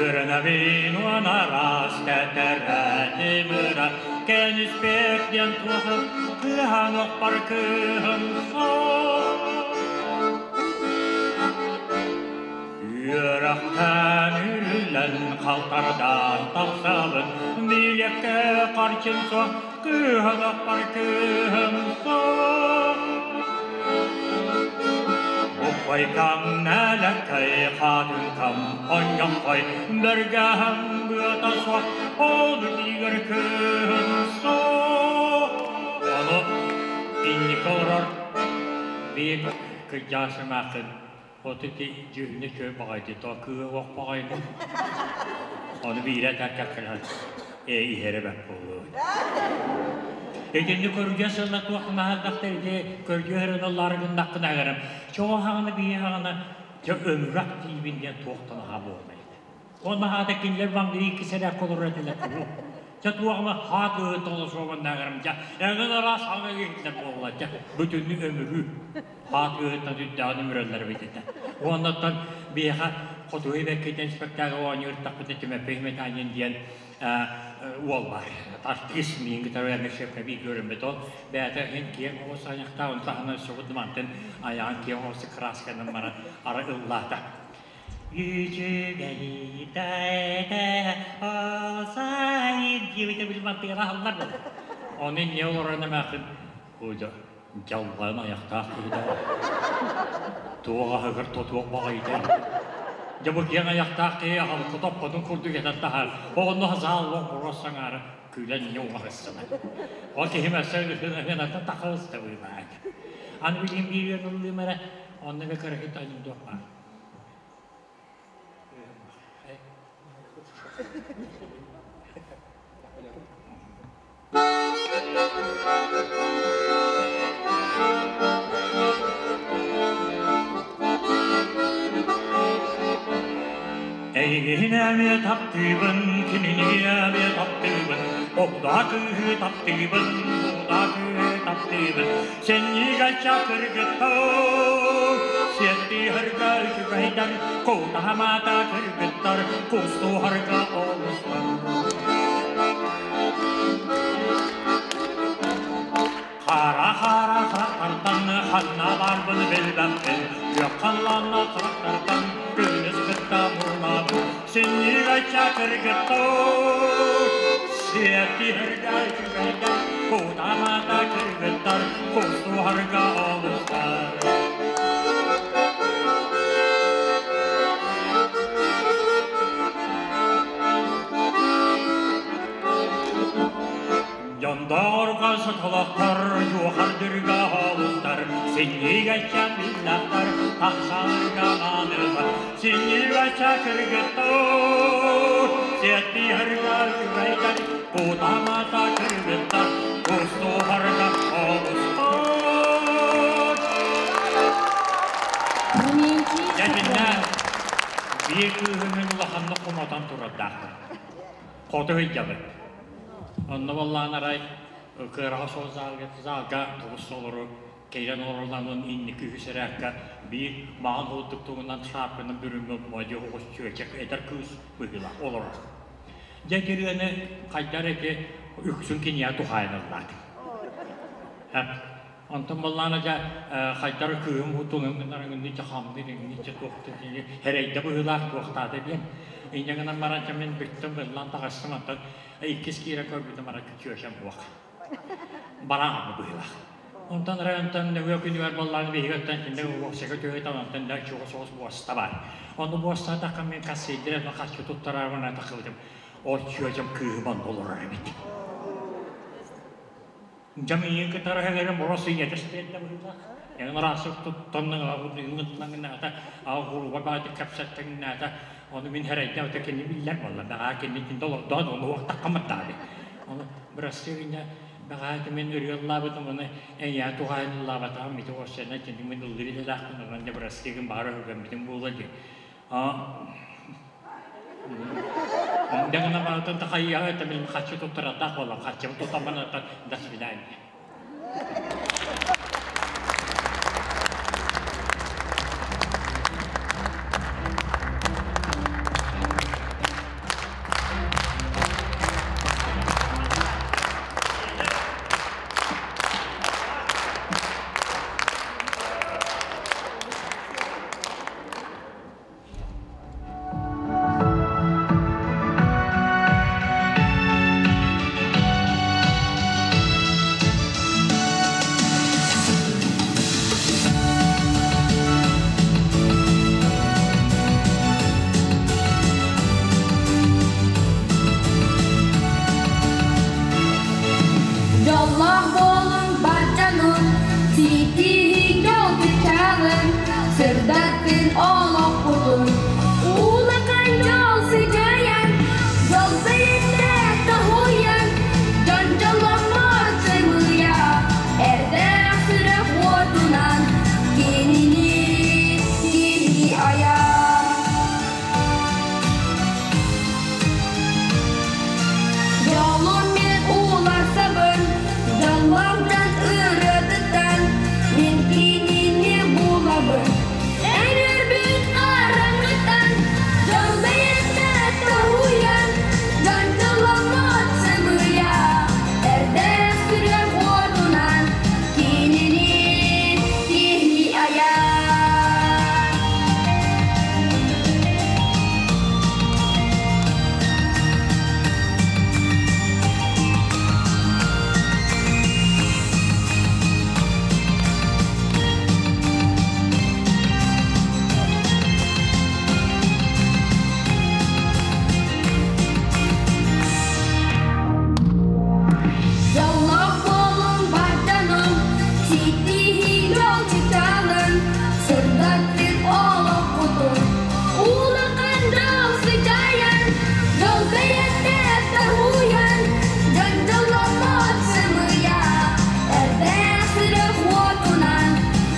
Үөрэнэбин уон араас тэтэрээти мыра кэниспек диэн туоһу кыһан охпар кыыһым суох Үөрэхтэн үрүллэн халтардаан тахсабын билиэккэ харчым суох кыыһан охпар кыыһым суох Уппайкам нэлэккэй хаатыҥкам онньоххой бэргэһэм быата суох ол тиигэр кыыһым суох Ону инники олорор биир кырдьаҕас эмээхсин от ити дьүһүнэ үчүгэй баҕайы то кыыһа уох баҕайыны ону биирэ этэр ээ иһэрэ бэрт буолуо Итинни көрдьө сылла туох наһардахтар ити көрдьө өрөн ыллаары гыннаххына агарам чоҕо хаҕына бии хаҕына дьэ өмүрэх диибин диэн туохтан аһа буолла Онно хаата кинилэр баҥгырыы кисэлээх олорор этилэр тугу. Дьэ туоҕума хаат ыһыт толосуобаннаагарым дьэ эҥин араас аҥа иһиллэр буолла дьэ бүтүннүү өмүрүү хаат ыһыттан үрдээҕин өмүрэллэр эбит этэ. Уоннаттан биһиэхэ Хотугу бэккитин спектакль оонньуур тахпыта Тимофей Сметанин диэн уол бар. Артист миин кытары эмишепка биир көрүммүт ол бэйэтэ иһин киэҥ оҕус айахтаах он таһынан сөҕүт мантын айаҕын киэҥ оҕус красканан баран ара ыллаата. Үчүгэйдэ осайын диэбитэ билбантыгара аһыллар буолла. Ону инньэ олорон эмээхсин Уда дьаллаан айахтаах киһитэ туох аһыгар тотуох баҕайытай. Дьэ бу киэҥ айахтаах киһи аһылыкка топпотун курдук этэн таһаар. Оҕонно сааллан хоро саҥаара күлэн ньуҥаһыссана. Ол киһим өссө ыһыната тахыста быылаан. Аны билигин биир ыллыым эрэ, онно эмэ кыракый аньым баар. Эйигин эмиэ таптыыбын, кинини эмиэ таптыыбын, Огдаа кыыһы таптыыбын, Огдаа кыыһы таптыыбын, Сэнньигэччэ кыргыттар, Сиэттиһэргэ үчүгэйдэр, Куутаһамаата кыргыттар, Кустуһарга олустар. Хара-хара харахтартан ханна баарбын билбэппин, Күөх халлаанна харахтартан күнүс кытта муҥнабын. Синньигэччэ кыргыттар, Сиэттиһэргэ үчүгэйдэр, Куутаамаата кыргыттар, Кустуһарга олустар. Дьондоорго сотолохтор, юохардырга олустар, Синньигэччэ биллэхтэр тахсаларга маанылар, Синньигэччэ кыргыттар, сиэттиһэргэ үчүгэйдэр, Кутамата кыргыттар, кустуһарга олустар. Дьэ итиннэ биир кыыһы мин улаханнык хомотон турардаахпын. Хоту сылдьабыт. Онно буоллаан арай кыараҕа суол залга, залга тоҕус толору кэлэн олороллон инники үһүс эрээккэ биир маҕан уһуттук тугунан шаарканан бүрүммүт модьу оҕус чүөчэк эдэр кыыс быһыылаах олорор. Дьэ ырыаны хайдар эти үксүн киниэхэ тухайан ыллаатым. Онтон буоллаана дьэ хайдар кыыһым уһутун гыннарыҥынниччэ хамныр иҥниччэ туохтун эрэйдэ быһыылаах туохтаата диэн. Инньэ гынан баран дьэ мин бүттүм ыллаан таҕыстым онтон иккис киирэн көрбүтүм ара чүөчэм суох. Бараамы быһыылаах. Онтон районтан нөҥүө күнүгэр буоллаан биһиги оттон кинилэр уопсайга түһүтэн онтон да чугас соҕус буоста баар. Ону буостаатахха мин кассыйдыр эмэ харчы туттараарбын тахыбытым. Ол чүөчэм кыыһым онно олорор эбит. Дьэ миигин кытары эһэлэрим мороз ийэтэ ситиэннэ быһыылаах. Эн ыраасык туттан ыҥыннаҥнаата, аҕуруба баатык кэпсэттэҥнээтэ. Ону мин хэрэйдэ ото кини биллэр буолла. Бэҕээ кини кинди олордоон ону уохтаххаматтаады. Ону бырастыырыня бэҕээ мин ырыаллаабытым ону эйээ туһаайын ыллаабатаҕым ити уоссана кини мин ыллыр идэлээхпин онон дьэ бырастыыгын баҕар өһүргэммитим буолуо дии. Дэгна барытын тахайыаҕа это мин хаччы туттарардаах буолла хаччыбын тутаммын аттан до свидания. Дьоллоох буолуҥ бар дьонум, ситиһиҥ дьол чыпчаалын, сырдаттын олохпутун. Улахан дьол сыдьаайан, дьол бэйэтэ тоһуйан, дьон дьолломмот сымыйа, эрдээх сүрэх уотунан кинини киһи айар. Дьолум мин уларсабын, дьоллоохтон ырыатыттан, мин кинини булабын. Эн өрбүт араҥыттан, дьол бэйэтэ тоһуйан, дьон дьолломмот сымыйа, эрдээх сүрэх уотунан кинини киһи айар. Дьоллоох буолуҥ бар дьонум, ситиһиҥ дьол чыпчаалын, сырдаттын олохпутун. Улахан дьол сыдьаайан, дьол бэйэтэ тоһуйан, дьон дьолломмот сымыйа, эрдээх сүрэх уотунан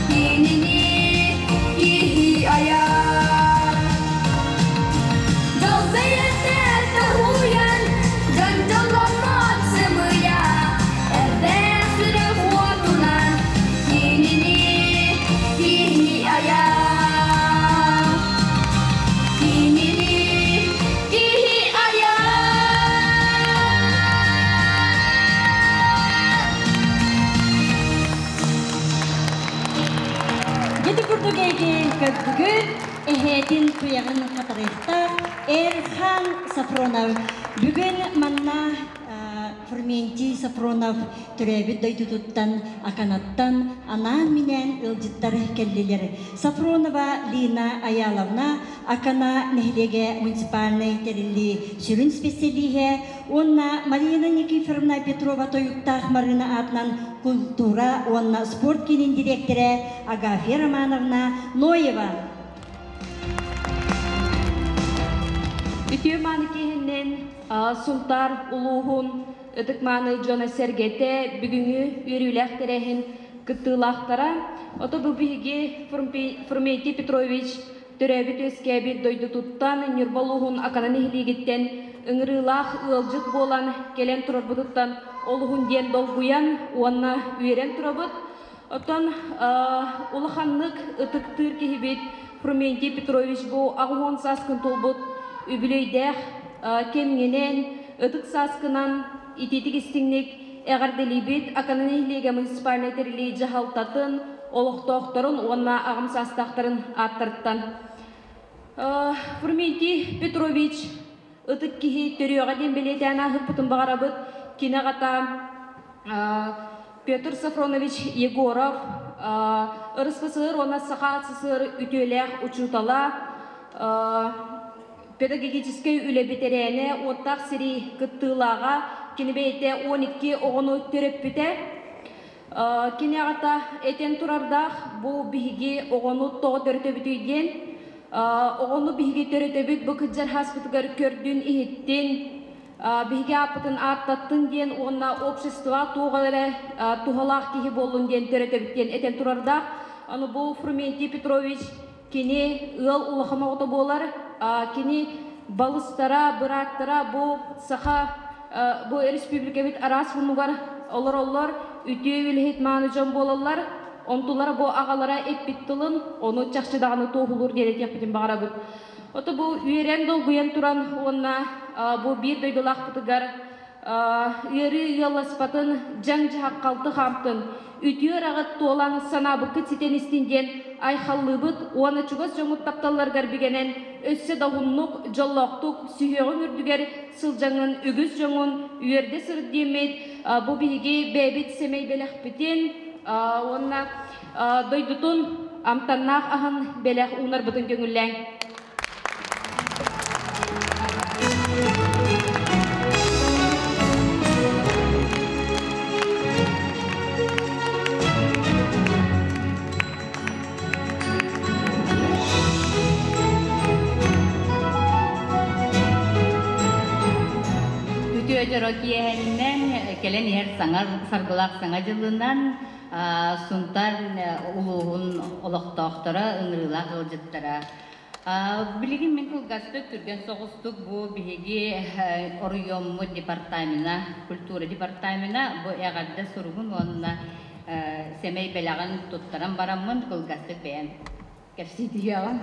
кинини киһи айар. Дьол бэйэтэ тоһуйан, дьон дьолломмот сымыйа, эрдээх сүрэх уотунан кинини киһи айар. Кинини киһи айар. Дьити курдук эйги көрдүгүт, эһээтин туйаҕын хатарыахтаах Эрхан Сафронов. Бүгүн манна Фрументий Сафронов төрөөбүт дойдутуттан Аканаттан анаан-минээн ыалдьыттар кэллилэр. Сафронова Лина Аяловна Акана нэһилиэгэ муниципальнай тэриллии сүрүн специалииһэ уонна Марина Никифоровна Петрова Тойуктаах Марыына аатынан култуура уонна спорт киинин дириэктэрэ Агафья Романовна Ноева. Үтүө мааны киһиннэн Сунтаар улууһун ытык-мааны дьоно-сэргэтэ бүгүҥҥү үөрүүлээх тэрээһин кыттыылаахтара. Ото бу биһиги Фрументий Петрович төрөөбүт-үөскээбит дойдутуттан Ньурба улууһун Акана нэһилиэгиттэн ыҥырыылаах ыалдьыт буолан кэлэн турарбытыттан олуһун диэн долгуйан уонна үөрэн турабыт. Оттон улаханнык ытыктыыр киһибит Фрументий Петрович бу 80 сааскын туолбут үбүлүөйдээх кэмҥинэн, ытык сааскынан итиитик истиҥник эҕэрдэлиибит Акана нэһилиэгэ муниципальнай тэриллии дьаһалтатын, олохтоохторун уонна аҕам саастаахтарын ааттарыттан. Фрументий Петрович ытык киһи төрүөҕэ диэн бэлиэтээн ааһыппытын баҕарабыт. Кини аҕата Петр Софронович Егоров РСФСР уонна Саха СССР үтүөлээх учуутала, педагогическай үлэ бэтэрээнэ, уоттаах сэрии кыттыылааҕа, кини бэйэтэ 12 оҕону төрөппүтэ. Кини аҕата этэн турардаах, бу биһиги оҕону тоҕо төрөтөбүтүй диэн. Оҕону биһиги төрөтөбүт, бу кыдьар хааспытыгар көрдүн, иһиттин, биһиги ааппытын ааттаттын диэн уонна общество туох эрэ туһалаах киһи буоллун диэн төрөтөбүт диэн этэн турардаах. Аны бу Фрументий Петрович кини ыал улахан оҕото буолар. Кини балыстара, бырааттара бу саха бу республикабыт араас муннугар олороллор, үтүө үлэһит мааны дьон буолаллар. Онтулара бу аҕалара эппит тылын, ону чахчы даҕаны туоһулуур диэн этиэхпитин баҕарабыт. Ото бу үөрэн долгуйан туран уонна бу биир дойдулаахпытыгар ыарыы ыалласпатын, дьаҥ-дьаһах халты хаамтын, үтүө ыраҕыт туолан санаабыккыт ситэн истин диэн айхаллыыбыт уонна чугас дьоҥҥут тапталларыгар бигэнэн өссө да уһуннук, дьоллоохтук сүһүөҕүҥ үрдүгэр сылдьаҥҥын үгүс дьоҥҥун үөрдэ сырыт диэммит бу биһиги бэйэбит сэмэй бэлэхпитин уонна дойдутун амтаннаах аһын бэлэх уунарбытын көҥүллээҥ. Үтүө дьоро киэһэннэн кэлэн иһэр саҥа саргылаах саҥа дьылынан Сунтаар улууһун олохтоохторо, ыҥырыылаах ыалдьыттара. Билигин мин кылгастык, түргэн соҕустук бу биһиги оройуоммут департамена, культура департамена бу эҕэрдэ суругун уонна сэмэй бэлэҕин туттаран бараммын кылгастык бэйэм Кэпсии түһүөҕүм.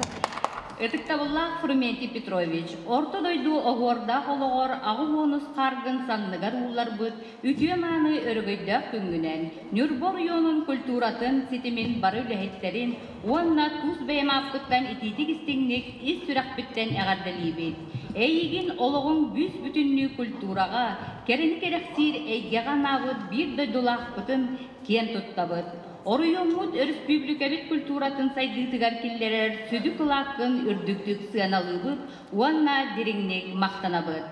Ытыктабыллаах Фрументий Петрович, орто дойду оһуордаах олоҕор 80 хааргын санныгар уулларбыт үтүө-мааны өрөгөйдөөх күҥҥүнэн Ньурба оройуонун культуратын ситимин бары үлэһиттэрин уонна тус бэйэм ааппыттан итиитик-истиҥник ис сүрэхпиттэн эҕэрдэлиибит. Эйигин олоҕуҥ бүүс-бүтүннүү культураҕа, кэрэни кэрэхсиир эйгэҕэ анаабыт биир дойдулаахпытын киэн туттабыт. Оройуоммут өрөспүүбүлүкэбит культуратын сайдыытыгар киллэрэр сүдү кылааккын үрдүктүк сыаналыыбыт уонна дириҥник махтанабыт.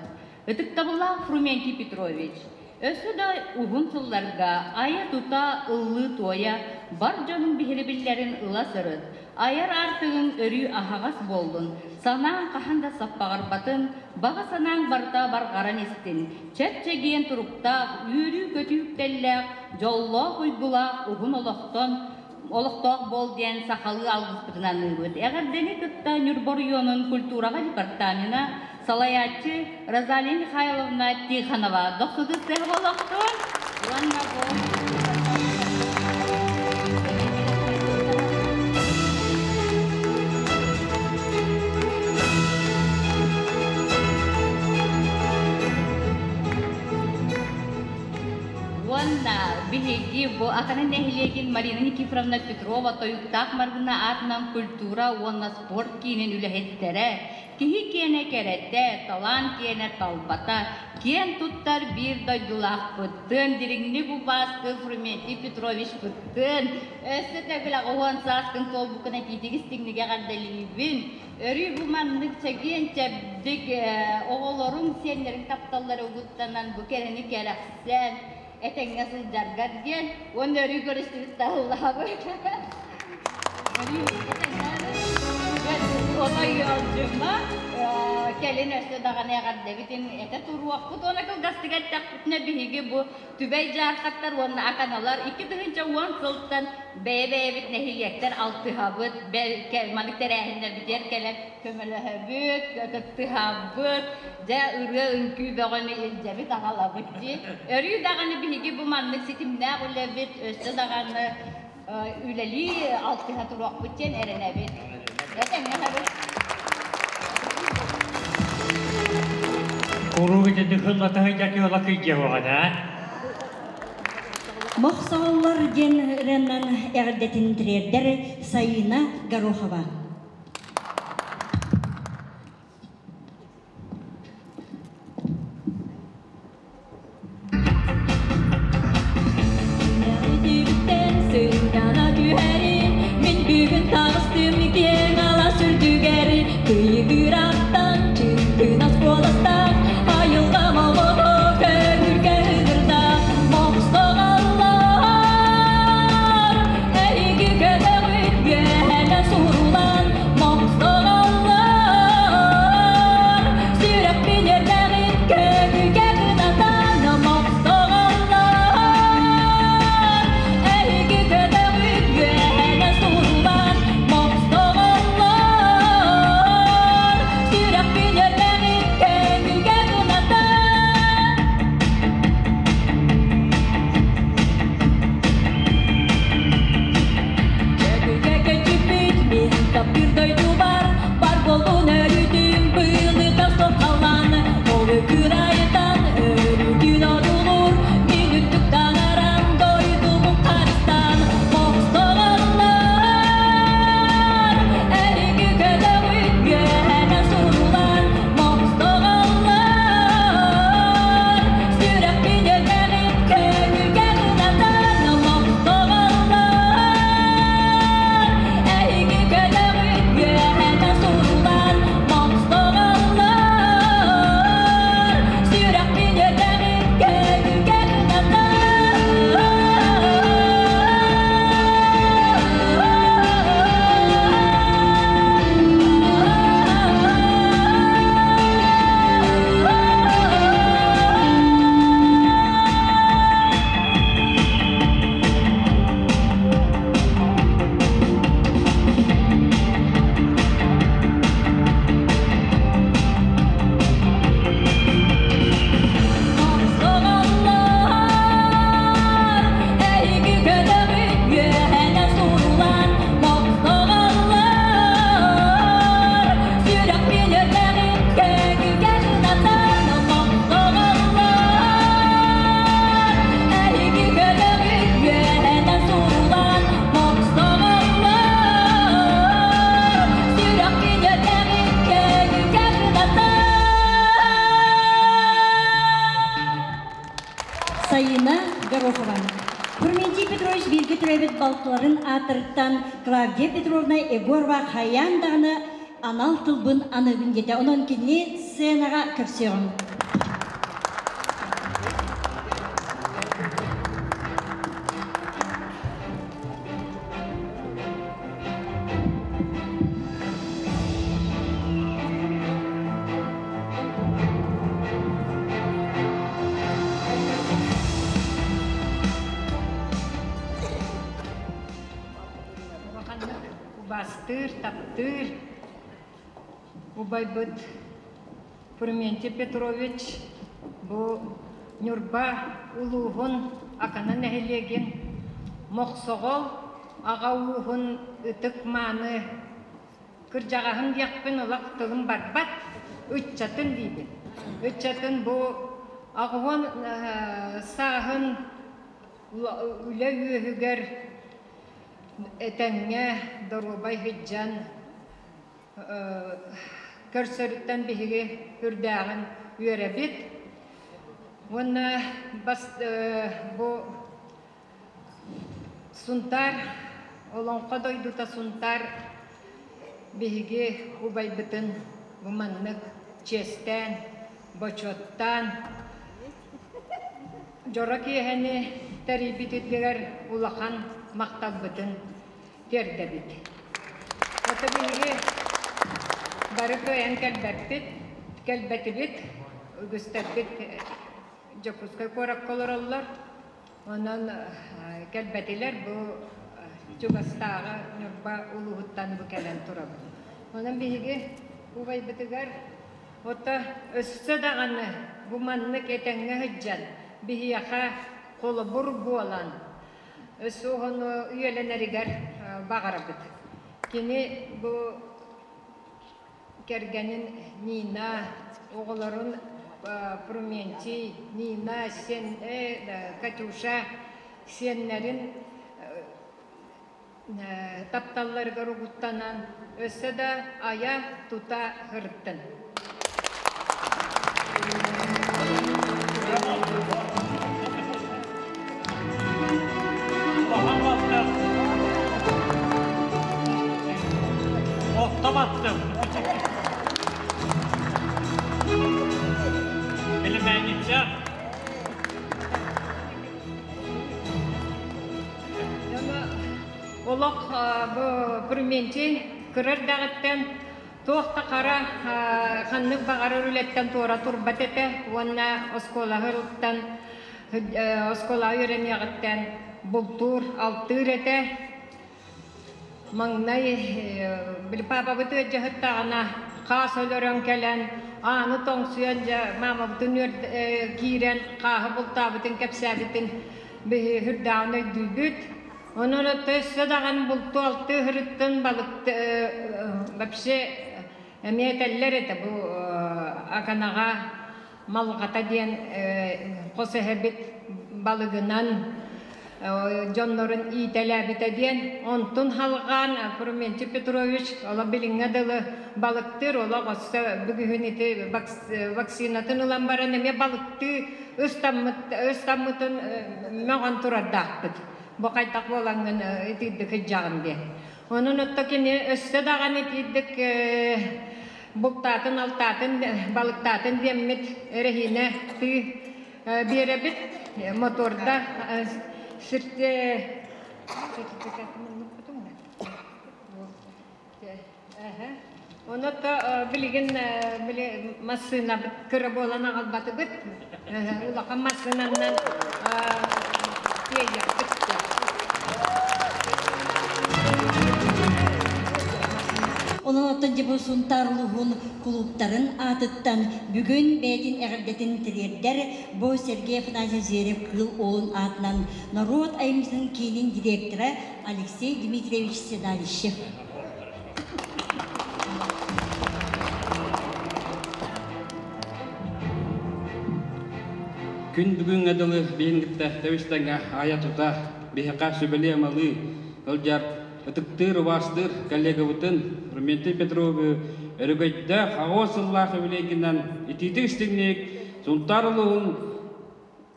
Ытыктабыллаах Фрументий Петрович, өссө да уһун сылларга айа-тута, ыллыы-туойа бар дьонуҥ биһирэбиллэрин ыла сырыт, айар аартыгыҥ өрүү аһаҕас буоллун, санааҥ хаһан да саппаҕырбатын, баҕа санааҥ барыта барҕаран истин, чэп-чэгиэн туруктаах, үөрүү-көтүү үктэллээх, дьоллоох-уйгулаах уһун олохтон олохтоох буол диэн сахалыы алгыспытын аныыбыт. Эҕэрдэни кытта Ньурба оройуонун культураҕа департамена салайааччы Розалия Михайловна Тихонова дохсутус сыһа олохтун уонна бу Уонна биһиги бу Акана нэһилиэгин Марина Никифоровна Петрова Тойуктаах Маргына аатынан культура уонна спорт киинин үлэһиттэрэ Киһи киэнэ кэрэтэ, талаан киэнэ талбата, киэн туттар биир дойдулаахпыттын, дириҥник убаастыыр Фрументий Петровичпыттын, өссө төгүл 80 сааскын туолбуккун этиитик истиҥник эҕэрдэлиибин. Өрүү бу маннык чэгиэн-чэбдик оҕолоруҥ, сиэннэриҥ тапталлара угуттанан бу кэрэни кэрэхсээн, этэҥҥэ сылдьаргар диэн уонна өрүү көрүстүбүт таһыллаабыт. Өрүү этэҥҥэ отой ыалдьыма кэлин өссө даҕаны эҕэрдэбитин этэ туруохпут уонна кылгастык эттэхпитинэ биһиги бу Түбэй дьаархаттар уонна Аканалар 2010 сылтан бэйэ-бэйэбит нэһилиэктэр алтыһабыт, маннык тэрээһиннэрбитигэр кэлэн көмөлөһөбүт, кыттыһабыт, дьэ ырыа-үҥкүү бөҕөнү илдьэбит аҕалабыт дии. Өрүү даҕаны биһиги бу маннык ситимнээх үлэбит өссө даҕаны үлэлии алтыһа туруохпут диэн эрэнэбит. Этэҥҥэ Куруук итинник хыллата сылдьар киһи кыйдьа да? Мохсоҕоллор диэн ырыаннан эҕэрдэтин тириэрдэр Саина Горохова. Сынньана түһэри, мин бүгүн таҕыстым киэҥ алаас үрдүгэр, Кыйыгыраттан чыҥкынас куоластаах, айылҕам оҕото көҥүлгэ ыҥырдаах, Мохсоҕоллор, эһиги көтөҕүт үөһэнэн сурулан, Мохсоҕоллор, сүрэхпин эрдэҕит көҥүлгэ кынатан, Мохсоҕоллор, эһиги көтөҕүт үөһэнэн сурулан, Мохсоҕоллор, сүрэхпин эрдэҕит көҥүлгэ кынатан. Көҥүлгэ көччүппүт мин таптыыр дойдубар, бар буолбун өрүтүм быылыта суох халлаан, ол кыраайытан өрүтүн одуулуур, мин үрдүк таҥарам дойдубун харыстаан, Мохсоҕоллор, эһиги көтөҕүт үөһэнэн сурулан, Мохсоҕоллор, сүрэхпин өлбөҕүт көҥүлгэ кынатан, Мохсоҕоллор, эһиги көтөҕүт үөһэнэн сурулан, Мохсоҕоллор, сүрэхпин өлбөҕүт көҥүлгэ кынатан. Мохсоҕоллор, эһиги көтөҕүт үөһэнэн сурулан, Мохсоҕоллор, сүрэхпин өрбөҕүт көҥүлгэ кынатан, Мохсоҕоллор, эһиги көтөҕүт үөһэнэн сурулан, Мохсоҕоллор, сүрэхпин өрбөҕүт көҥүлгэ кынатан. Саина Горохова. Фрументий Петрович бииргэ төрөөбүт балтыларын аатырыттан Клавдия Петровна Егорова хайаан даҕаны анал тылбын аныыбын диэтэ. Онон кини сценаҕа көрсүөҕүм. Улаханнык убаастыыр, таптыыр убайбыт Фрументий Петрович бу Ньурба улууһун Акана нэһилиэгин Мохсоҕол аҕа ууһун ытык-мааны кырдьаҕаһым диэхпин олох тылым барбат, ыччатын диибин. Ыччатын бу 80 сааһын үлэ үөһүгэр этэҥҥэ доруобай сылдьан. Көрсөрүттэн биһиги үрдээҕин үөрэбит. Уонна бас бу Сунтаар, Олоҥхо дойдута Сунтаар биһиги убайбытын бу маннык чиэстээн, бочуоттаан, дьоро киэһэни тэрийбитигэр улахан махталбытын тиэрдэбит. Ото биһиги бары кыайан кэлбэппит, кэлбэтибит, үгүстэрбит Дьокуускай куоракка олороллор. Онон кэлбэтилэр бу чугастааҕы Ньурба улууһуттан бу кэлэн турабыт. Онон биһиги убайбытыгар ото өссө даҕаны бу маннык этэҥҥэ сылдьан биһиэхэ холобур буолан өссө оҕону үйэлэнэригэр баҕарабыт. Кини бу кэргэнин Нина, оҕолорун Фрументий, Нина, сиэн, Катюша сиэннэрин тапталларыгар угуттанан өссө да айа-тута сырыттын. Охто баттым. Племянница. Олох бу Фрументий кырар даҕыттан Туох да хара ханнык баҕарар үлэттэн туора турбат этэ уонна оскуолаһыттан оскуолаҕа үөрэниэҕиттэн бултуур, алтыыр этэ. Маҥнай били паапабыт ыалдьыһыттаҕына хаас өлөрөн кэлэн ааны тоҥсуйан дьэ маамабытын киирэн хааһы бултаабытын кэпсээбитин биһи үрдээҕин өйдүүбүт. Онон өссө даҕаны бултуу-алтыы сырыттын балык вообще эмиэ этэллэр этэ бу Аканаҕа Малҕата диэн хос эһэбит балыгынан дьоннорун иитэлээбитэ диэн. Онтун халҕаан Фрументий Петрович олох билиҥҥэ дылы балыктыыр, олох өссө бүгүһүн ити вакцинатын ылан баран эмиэ балыктыы ыстаммытын мөҕөн турардаахпыт. Бу хайдах буолаҥҥын итирдик сылдьаҕын диэн. Онон отто кини өссө даҕаны итирдик бултаатын, алтаатын, балыктаатын диэммит эрэһиинэ тыы биэрэбит. Моторда сирте Ону то билигин били массыынабыт кыра буолан аҕалбатыбыт. Улахан массыынанан тиэйиэхпит. Онон оттон дьэ бу Сунтаар улууһун кулууптарын аатыттан бүгүн бэйэтин эҕэрдэтин тириэрдэр бу Сергей Афанасьевич Зверев Кыыл Уолун аатынан норуот айымньытын киинин директора Алексей Дмитриевич Седалищев. Күн бүгүҥҥэ дылы биһингитте тэбистэҥҥэ айа-тута биһиэхэ сүбэлии-амалыы сылдьар ытыктыыр, убаастыыр коллегабытын Рументий Петровы өрөгөйдөөх аҕыс сыллаах юбилейгинэн итиитик истиҥник Сунтаар улууһун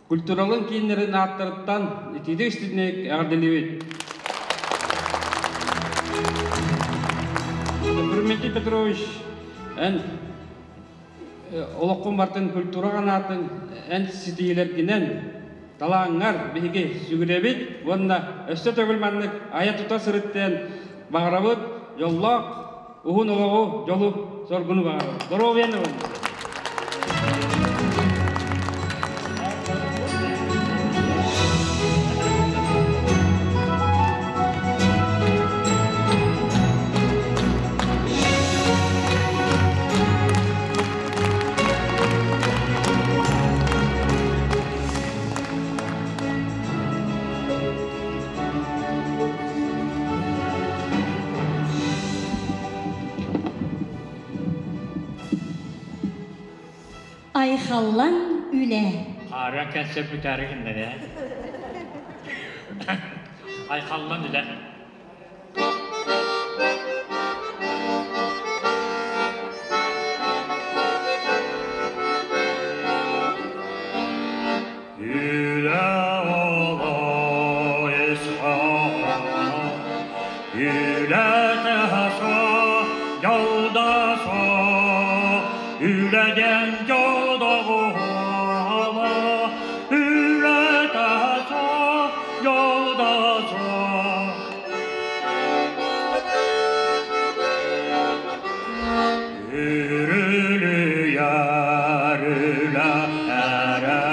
культуралын кииннэрин ааттарыттан итиитик истиҥник эҕэрдэлиибит. Дмитрий Петрович, эн олоххун бартын культура анаатын эн ситиилэргинэн талааҥҥар биһиги сүгүрэбит уонна өссө төгүл маннык айа-тута сырыттыан баҕарабыт, дьоллоох уһун олоҕу, дьолу, соргуну баҕарабыт. Здоровья вам! Айхаллан үлэ. Хаара кэлсэ бүтээри гыннар ээ. Айхаллан үлэ. Үлэтэ суох, дьол да суох, үлэдэн дьол доҕуһуола. Үлэтэ суох, дьол да суох. Үрүлүйэр үлэ эрэ,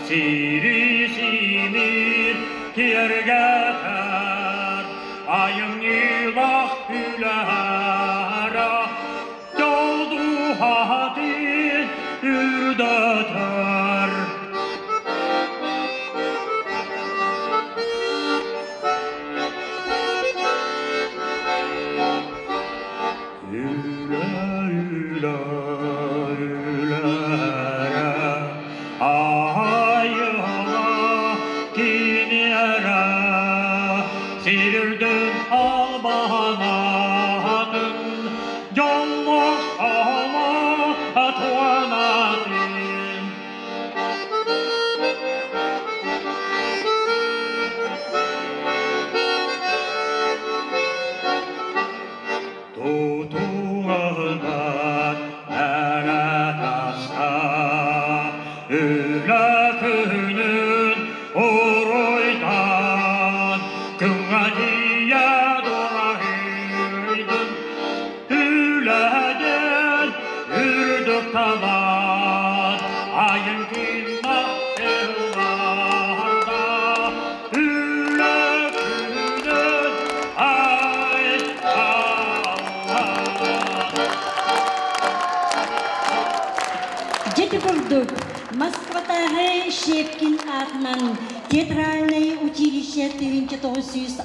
сири симир киэргэтэр, айымньылаах үлэһэрэ, дьол дууһатын үрдэтэр. Үлэ, үлэ, үлэ, айыла кини эрэ сир үрдүн албаһанатын дьоллоох олох туонатын. Тутуһунан эрэ таста, үлэ күнүн уруйдаан, күҥҥэ тиийэ дураһыйдын, үлэдэн үрдүк талаан, айын кимна ылларда, үлэ күнүн Дьити курдук, Москватааҕы Щепкин аатынан театральнай училище 1966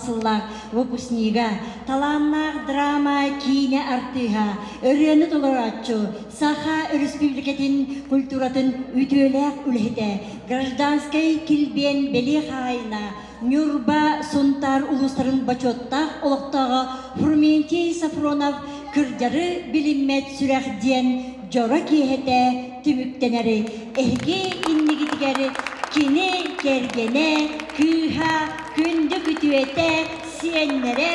сыллаах выпускнига, талааннаах драма киинэ артыыһа, ырыаны толорооччу, Саха Өрөспүүбүлүкэтин культуратын үтүөлээх үлэһитэ, гражданскай килбиэн бэлиэ хаһаайына, Ньурба, Сунтаар улуустарын бочуоттаах олохтооҕо Фрументий Софронов «Кырдьары билиммэт сүрэх» диэн дьоро киэһэтэ түмүктэнэри эһиги иннигитигэр кини кэргэнэ, кыыһа, күндү күтүөтэ, сиэннэрэ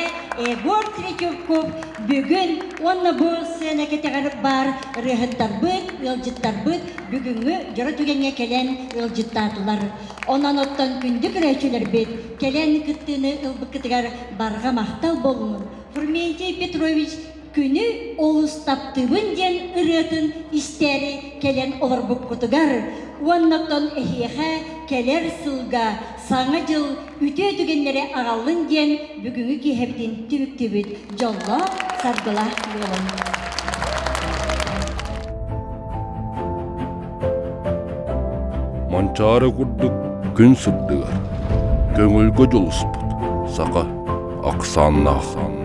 Егор Третьяков бүгүн уонна бу сцена кэтэҕэр баар ырыаһыттарбыт, ыалдьыттарбыт бүгүҥҥү дьоро түгэҥҥэ кэлэн ыалдьыттаатылар. Онон оттон күндү көрөөччүлэрбит кэлэн кыттыыны ылбыккытыгар барҕа махтал буоллун. Фрументий Петрович күнү олус таптыыбын диэн ырыатын истээри кэлэн олорбуккутугар уонна оттон эһиэхэ кэлэр сылга Саҥа дьыл үтүө түгэннэри аҕаллын диэн бүгүҥҥү киэһэбитин түмүктүүбүт. Дьоллоох, саргылаах буолуҥ! Манчаары курдук күн сырдыгар, көҥүлгэ дьулуспут саха ахсааннаах.